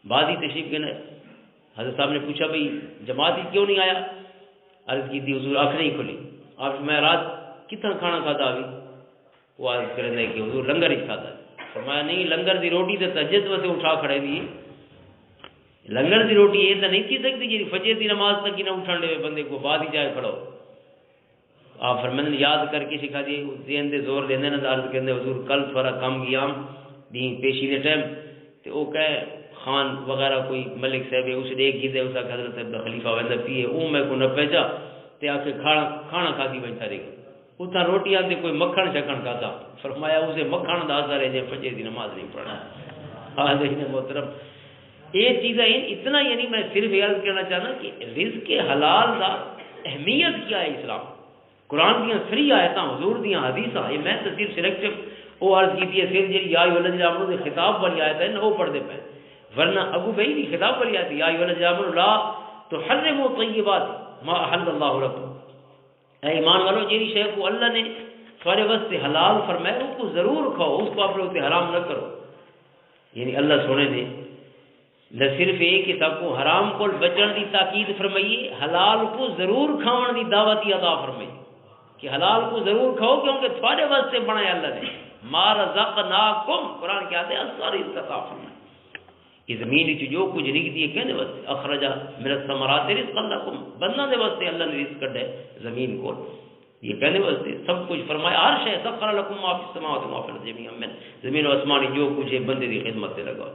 بعد ہی تشریف گئے۔ حضرت صاحب نے پوچھا، بھئی جماعت ہی کیوں نہیں آیا؟ عرض کی تھی، حضور اکھ نہیں کھلی۔ آپ میں رات کتنا کھانا کھاتا ابھی؟ وہ عرض کرنے کہ حضور لنگر ہی کھاتا ہے۔ فرمایا نہیں، لنگر دی روٹی تے تہجد واسطے اٹھا کھڑے نہیں۔ لنگر دی روٹی یہ تو نہیں کی سکتی جی فجر دی نماز تک ہی نہ اٹھن دے بندے کو، بعد ہی جائے کھڑو۔ آپ فرمائندے نے یاد کر کے سکھا دیے، ذہن دے زور لیندے نے، عرض کردے، حضور کل تھوڑا کم گیا دی پیشی دے ٹائم، تے او کہے خان وغیرہ کوئی ملک صاحب ہے، اس ڈیکھ کیتے، اس آکھیا حضرت ابن خلیفہ ویندا پی ہے، او میں کو نہ پہنچا، تے آکھے کھانا، کھانا کھا دی بنتا رہی۔ اتھاں روٹیاں تے کوئی مکھن شکن کھادا۔ فرمایا اسے مکھن دا اثر ہے جے فجر دی نماز نہیں پڑھنا۔ حاضرین محترم، یہ چیزیں ہیں، اتنا یعنی میں صرف یہ عرض کرنا چاہنا کہ رزق حلال دا اہمیت کیا ہے اسلام۔ قرآن دیاں سری آیتاں، حضور دیاں حدیثاں، یہ میں تو صرف سلیکٹو وہ عرض کی ہے، صرف جی یا ایھا الذین آمنو دے خطاب والی آیت ہے نا، وہ پڑھتے پے۔ ورنہ ابو بھائی دی خطاب والی آیت، یا ایھا الذین آمنو لا تحرموا طیبات ما احل اللہ لکم۔ اے ایمان والو، جیڑی شے کو اللہ نے تھوڑے واسطے حلال فرمایا، اس کو ضرور کھاؤ، اس کو اپنے اوپر حرام نہ کرو۔ یعنی اللہ سونے نے نہ صرف یہ کہ سب کو حرام کو بچن دی تاکید فرمائیے، حلال کو ضرور کھاون دی دعوت ہی عطا فرمائی کہ حلال کو ضرور کھاؤ، کیونکہ تھوڑے واسطے بنایا اللہ نے۔ ما رزقناکم، قرآن کیا آتے ہیں، ساری عطا فرمائی۔ یہ زمین وچ جو کچھ رکھدی ہے کہنے واسطے، اخرج من الثمرات رزقا لکم، بندہ دے واسطے اللہ نے رزق کڈا ہے زمین کو، یہ کہنے واسطے سب کچھ فرمایا۔ ہر شے، سخر لکم ما فی السماوات و ما فی الارض جمیعا منہ، زمین و آسمان جو کچھ ہے بندے دی خدمت تے لگا۔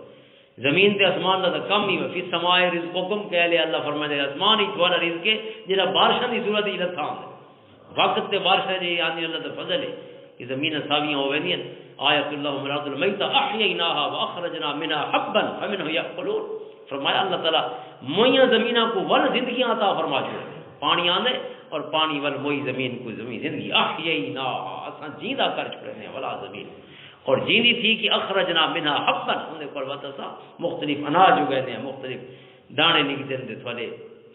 زمین تے آسمان دا تاں کم ہی ہے، فی السماء رزقکم کہہ لیا اللہ فرمائے، آسمان ہی تھوڑا رزق ہے جڑا بارشاں دی صورت وچ لتھا ہوندا ہے۔ وقت تے بارشاں جے آندی اللہ دا فضل ہے کہ زمیناں ساویاں ہو ویندیاں۔ آیت اللہ مراد المیت احییناها واخرجنا منها حبا فمنه یاکلون۔ فرمایا اللہ تعالیٰ موئیاں زمیناں کو ول زندگیاں عطا فرما چھوڑے۔ پانی آندے اور پانی ول موئی زمین کو زمین زندگی احییناها، اساں جیندا کر چھوڑے نے ولا زمین۔ اور جیندی تھی کہ اخرجنا منها حبا، اندے کول وت اساں مختلف اناج اگے نے، مختلف دانے نکدے نے، تھوڑے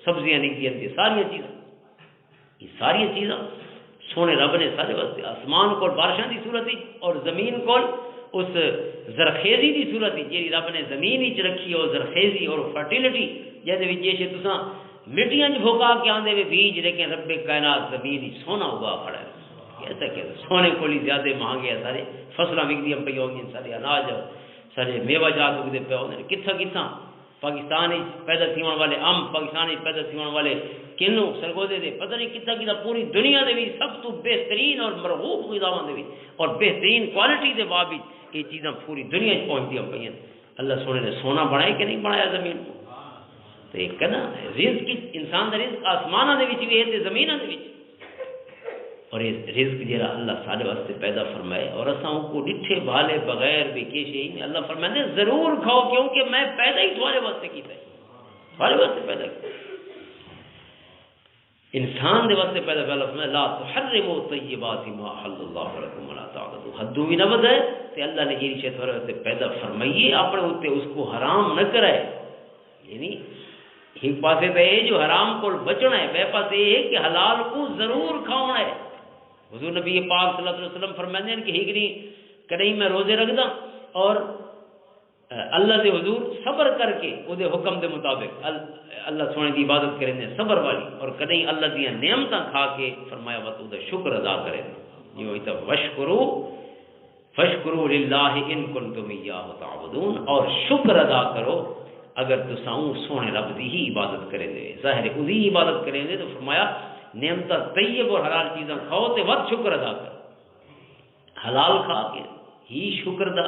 سبزیاں نکدیاں نے، ساریاں چیزاں۔ یہ ساری چیزاں سونے رب نے سارے واسطے آسمان کول بارشاں دی صورت وچ اور زمین کول اس زرخیزی دی صورت وچ، جیڑی رب نے زمین وچ رکھی ہے، او زرخیزی اور فرٹیلٹی، جس وچ جے شے تساں مٹیاں وچ بھوکا کے آندے وے بیج، لیکن رب کائنات زمین وچ سونا اگا کھڑا ہے۔ کیسا کہ سونے کول ہی زیادہ مہنگے ہیں سارے، فصلاں وکدیاں پئی ہوندیاں، سارے اناج، سارے میوہ جات اگدے پے ہوندے نے۔ کتھاں کتھاں پاکستان وچ پیدا تھیون والے امب، پاکستان وچ پیدا تھیون والے کینو، سرگودے دے، پتہ نہیں کتھا کتھا پوری دنیا دے وچ سب تو بہترین اور مرغوب غذاواں دے وچ اور بہترین کوالٹی دے باب وچ یہ چیزاں پوری دنیا وچ پہنچدیاں پئیاں۔ اللہ سونے نے سونا بنایا کہ نہیں بنایا زمین کو؟ تے ایک ہے نا، رزق انسان دا رزق آسماناں دے وچ بھی ہے تے زمیناں دے وچ۔ اور یہ رزق جیڑا اللہ سارے واسطے پیدا فرمائے اور اساں کو ڈٹھے بھالے بغیر بھی کیشے ہی نہیں۔ اللہ فرمائے ضرور کھاؤ، کیونکہ میں پیدا ہی تھوڑے واسطے کیتا ہے، تھوڑے واسطے پیدا کیتا ہے۔ انسان دے واسطے پیدا، پہلا فرمایا لا تحرموا طیبات ما احل اللہ لکم ولا تعتدوا، حدوں بھی نہ ودائے تے اللہ نے جیڑی شے تھوڑے واسطے پیدا فرمائیے اپنے اوتے اس کو حرام نہ کرائے۔ یعنی ایک پاسے تے اے جو حرام کول بچنا ہے، بے پاسے اے ہے کہ حلال کو ضرور کھاونا ہے۔ حضور نبی پاک صلی اللہ علیہ وسلم فرماندے ہیں کہ ہیک نہیں، کدی میں روزے رکھدا اور اللہ دے حضور صبر کر کے او دے حکم دے مطابق ال-، اللہ سونے دی عبادت کریں دے صبر والی، اور کدی اللہ دیاں نعمتاں کھا کے، فرمایا، وت او دا شکر ادا کریں۔ یہ ہوئی تا وشکرو فشکروا للہ ان کنتم ایاہ تعبدون، اور شکر ادا کرو اگر تساں اوں سونے رب دی ہی عبادت کریں دے۔ ظاہر ہے، اودی ہی عبادت کریں دے، تو فرمایا، نعمتاں طیب اور حلال چیزاں کھاؤ تے وت شکر ادا کرو۔ حلال کھا کے ہی شکر دا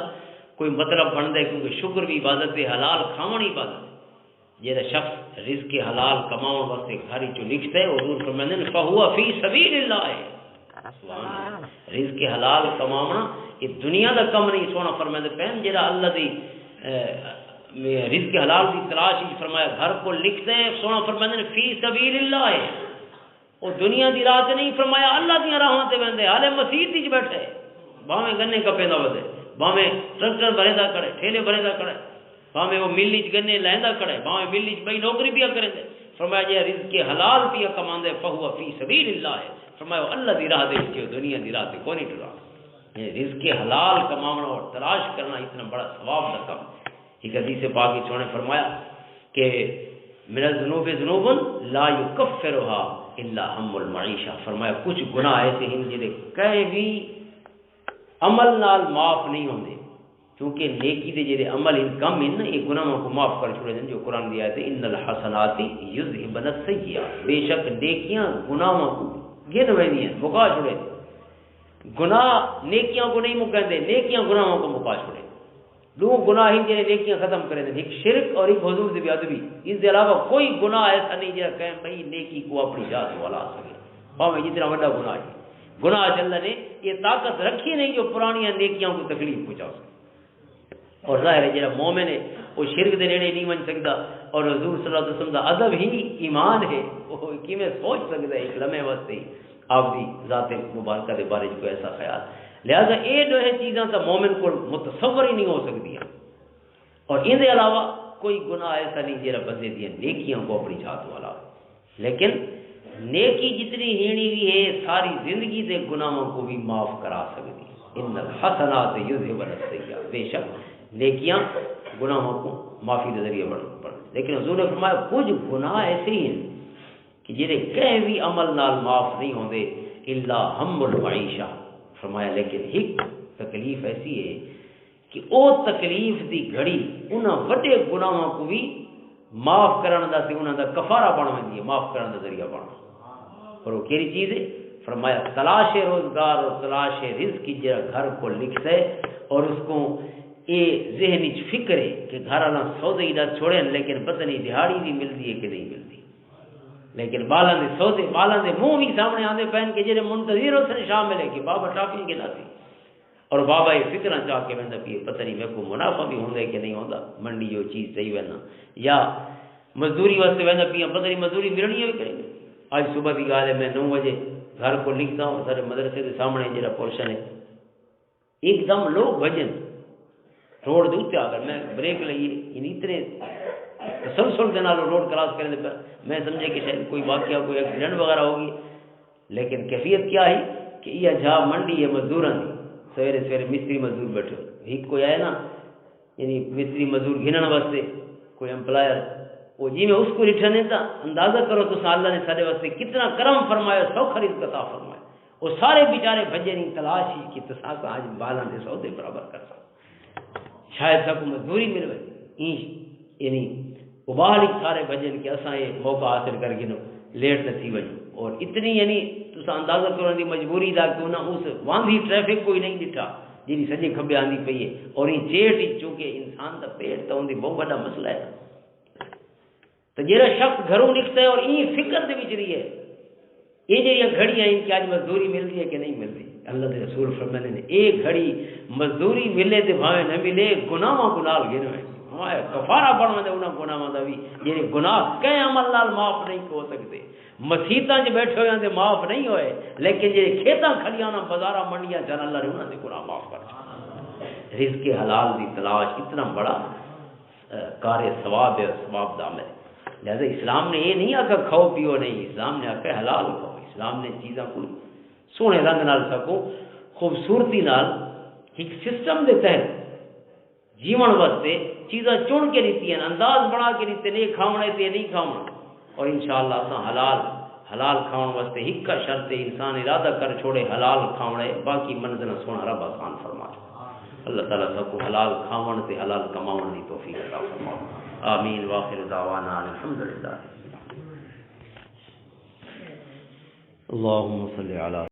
کوئی مطلب بندا ہے، کیونکہ شکر بھی عبادت ہے، حلال کھاون عبادت ہے۔ جیڑا شخص رزق حلال کماون واسطے گھر وچوں لکھدا ہے، حضور فرماندے نے، "فہو فی سبیل اللہ ہے۔" سبحان اللہ۔ رزق حلال کماونا، یہ دنیا دا کم نہیں، سونا فرماندے پین، جیڑا اللہ دی، اے، رزق حلال دی تلاش وچ، فرمایا، گھر کو لکھدا ہے، سونا فرماندے نے، "فی سبیل اللہ ہے۔" او دنیا دی راہ تے نہیں، فرمایا، اللہ دیاں راہاں تے ویندے، حالے مسیت وچ بیٹھے، بھاویں گنے کپے دا ودے، بھاویں ٹریکٹر بھرے دا کھڑے، ٹھیلے بھرے دا کھڑے، بھاویں وہ مل وچ گنے لیندا کھڑے، بھاویں مل وچ بئی نوکری پیا کرے دے۔ فرمایا، جے رزق حلال پیا کماندے، فہو فی سبیل اللہ ہے۔ فرمایا، وہ اللہ دی راہ دے وچ، دنیا دی راہ تے کوئی نہیں ٹرا۔ یہ رزق حلال کماونا اور تلاش کرنا اتنا بڑا ثواب دا کم۔ ایک حدیث پاک وچ انہوں نے فرمایا کہ من الذنوب ذنوب لا یکفرها الا ہم المعیشہ۔ فرمایا، کچھ گناہ ایسے ہیں جنہیں کہیں بھی عمل نال معاف نہیں ہوندے، کیونکہ نیکی دے جڑے عمل ہیں، کم ہیں نا، یہ گناہاں کو معاف کر چھوڑے ہیں۔ جو قرآن دی آیت ہے، ان الحسنات یذهبن السیئات، بے شک نیکیاں گناہاں کو گن ویندیاں، مکا چھوڑے۔ گناہ نیکیاں کو نہیں مکاندے، نیکیاں گناہاں کو مکا چھوڑے۔ دو گناہ ہیں جنہیں نیکیاں ختم کریں دے، ایک شرک اور ایک حضور دی بے ادبی۔ اس دے علاوہ کوئی گناہ ایسا نہیں جہاں کہیں بھئی نیکی کو اپنی جا تو ہلا سکے، بھاویں جتنا بڑا گناہ ہے۔ گناہ چ اللہ نے یہ طاقت رکھی نہیں جو پرانیاں نیکیاں کو تکلیف پہنچا سکے۔ اور ظاہر ہے جڑا مومن ہے، وہ شرک دے نیڑے نہیں ونج سکدا، اور حضور صلی اللہ علیہ وسلم دا ادب ہی ایمان ہے۔ وہ کیویں سوچ سکدا ہے ایک لمحے واسطے ہی آپ دی ذات مبارکہ دے بارے چ کوئی ایسا خیال؟ لہذا اے دوہیں چیزاں تاں مومن کول متصور ہی نہیں ہو سکدیاں۔ اور ان دے علاوہ کوئی گناہ ایسا نہیں جڑا بندے دیاں نیکیاں کو اپنی جا تو ہلاوے۔ لیکن نیکی جتنی ہینی بھی ہے، ساری زندگی دے گناہوں کو بھی معاف کرا سکدی ہے۔ ان الحسنات یذهبن السیئات، بے شک نیکیاں گناہوں کو معافی دے ذریعے بن، بن۔ لیکن حضور نے فرمایا، کچھ گناہ ایسے ہی ہیں کہ جڑے کہیں بھی عمل نال معاف نہیں ہوندے، الا ہم المعیشہ۔ فرمایا، لیکن ایک تکلیف ایسی ہے کہ او تکلیف دی گھڑی انہاں وڈے گناہاں کو بھی معاف کرن دا تے انہاں دا کفارہ بن ویندی ہے، معاف کرن دا ذریعہ بن۔ اور وہ کیڑی چیز ہے؟ فرمایا، تلاش روزگار اور تلاش رزق، جڑا گھر کو لکھتا ہے اور اس کو اے ذہن وچ فکر ہے کہ گھر والا سودے ہی دس چھوڑے ہیں، لیکن پتہ نہیں دیہاڑی بھی ملدی ہے کہ نہیں ملدی۔ لیکن بالاں دے سودے، بالاں دے منہ بھی سامنے آندے پین کہ جڑے منتظر اس نے شامل ہے کہ بابا ٹافی کے لاتی۔ اور بابا یہ فکراں چاہ کے ویندا پی، پتہ نہیں میرے کو منافع بھی ہوندا ہے کہ نہیں ہوندا، منڈی جو چیز چاہیے وینا، یا مزدوری واسطے ویندا پی، پتہ نہیں مزدوری ملنی ہے کہ نہیں۔ آج صبح کی گال ہے، میں نو بجے گھر کو نکلتا ہوں، سارے مدرسے کے سامنے جڑا پورشن ہے، ایک دم لوگ بھجن روڈ دے اوتے آ کر، میں بریک لئی، یعنی اتنے تسلسل دے نال روڈ کراس کرنے پہ، میں سمجھے کہ شاید کوئی واقعہ، کوئی ایکسیڈنٹ وغیرہ ہوگی۔ لیکن کیفیت کیا ہے کہ یہ جا منڈی ہے مزدوراں دی، سویرے سویرے مستری مزدور بیٹھے، ایک کوئی آئے نا، یعنی مستری مزدور گھنن واسطے کوئی امپلائر، وہ جی میں اس کو لٹھا نہیں تھا، اندازہ کرو تو اللہ نے سارے واسطے کتنا کرم فرمایا، سوکھا رزق عطا فرمایا۔ وہ سارے بیچارے بھجے نہیں تلاش ہی کہ تساں کا آج بالاں دے سودے برابر کر سکو۔ شاید ساکو مزدوری مل وے، ایں یعنی ابال ہی سارے بھجن کہ اساں یہ موقع حاصل کر گنو، لیٹ نہ تھی وجو۔ اور اتنی یعنی تساں اندازہ کرو ان دی مجبوری دا کہ انہاں اس واندھی ٹریفک کوئی نہیں ڈٹھا جی سجے کھبے آندی پئی ہے۔ اور یہ چیٹ ہی، چونکہ انسان دا پیٹ تو ان دی بہت بڑا مسئلہ ہے۔ تے جیڑا شخص گھروں نکلتا ہے اور این فکر دے وچ رہی ہے، یہ جڑیاں گھڑیاں ہیں کہ اج مزدوری ملدی ہے کہ نہیں ملدی، اللہ دے رسول فرماندے نے، یہ گھڑی مزدوری ملے تے بھاویں نہ ملے، گناہاں کو نال گھن ہوئے۔ ہاں، کفارہ بن ویندے انہاں گناہاں دا بھی، جڑے گناہ کہیں عمل نال معاف نہیں ہو سکتے۔ مسیتاں 'چ بیٹھے ہوئے دے معاف نہیں ہوئے، لیکن جڑے کھیتاں کھلیاں نہ، بازاراں منڈیاں جان، اللہ نے انہاں دے گناہ معاف کر دے۔ رزق حلال دی تلاش اتنا بڑا کار ثواب ہے، ثواب دا عمل ہے۔ لہذا اسلام نے یہ نہیں آکھا کھاؤ پیو نہیں، اسلام نے آکھا حلال کھاؤ۔ اسلام نے چیزاں کو سونے رنگ نال سکو، خوبصورتی نال، ایک سسٹم دے تحت جیون واسطے چیزاں چن کے دتی ہیں، انداز بنا کے دتے نے، یہ کھاونا ہے تے یہ نہیں کھاونا۔ اور انشاءاللہ اساں حلال، حلال کھاون واسطے ہکا شرط ہے، انسان ارادہ کر چھوڑے حلال کھاونا ہے، باقی منزل سونا رب آسان فرما چھوڑے۔ اللہ تعالیٰ سب کو حلال کھاون تے حلال کماون دی توفیق عطا فرماؤ۔ آمین۔ واخر دعوانا ان الحمدللہ۔ اللہم صلی علی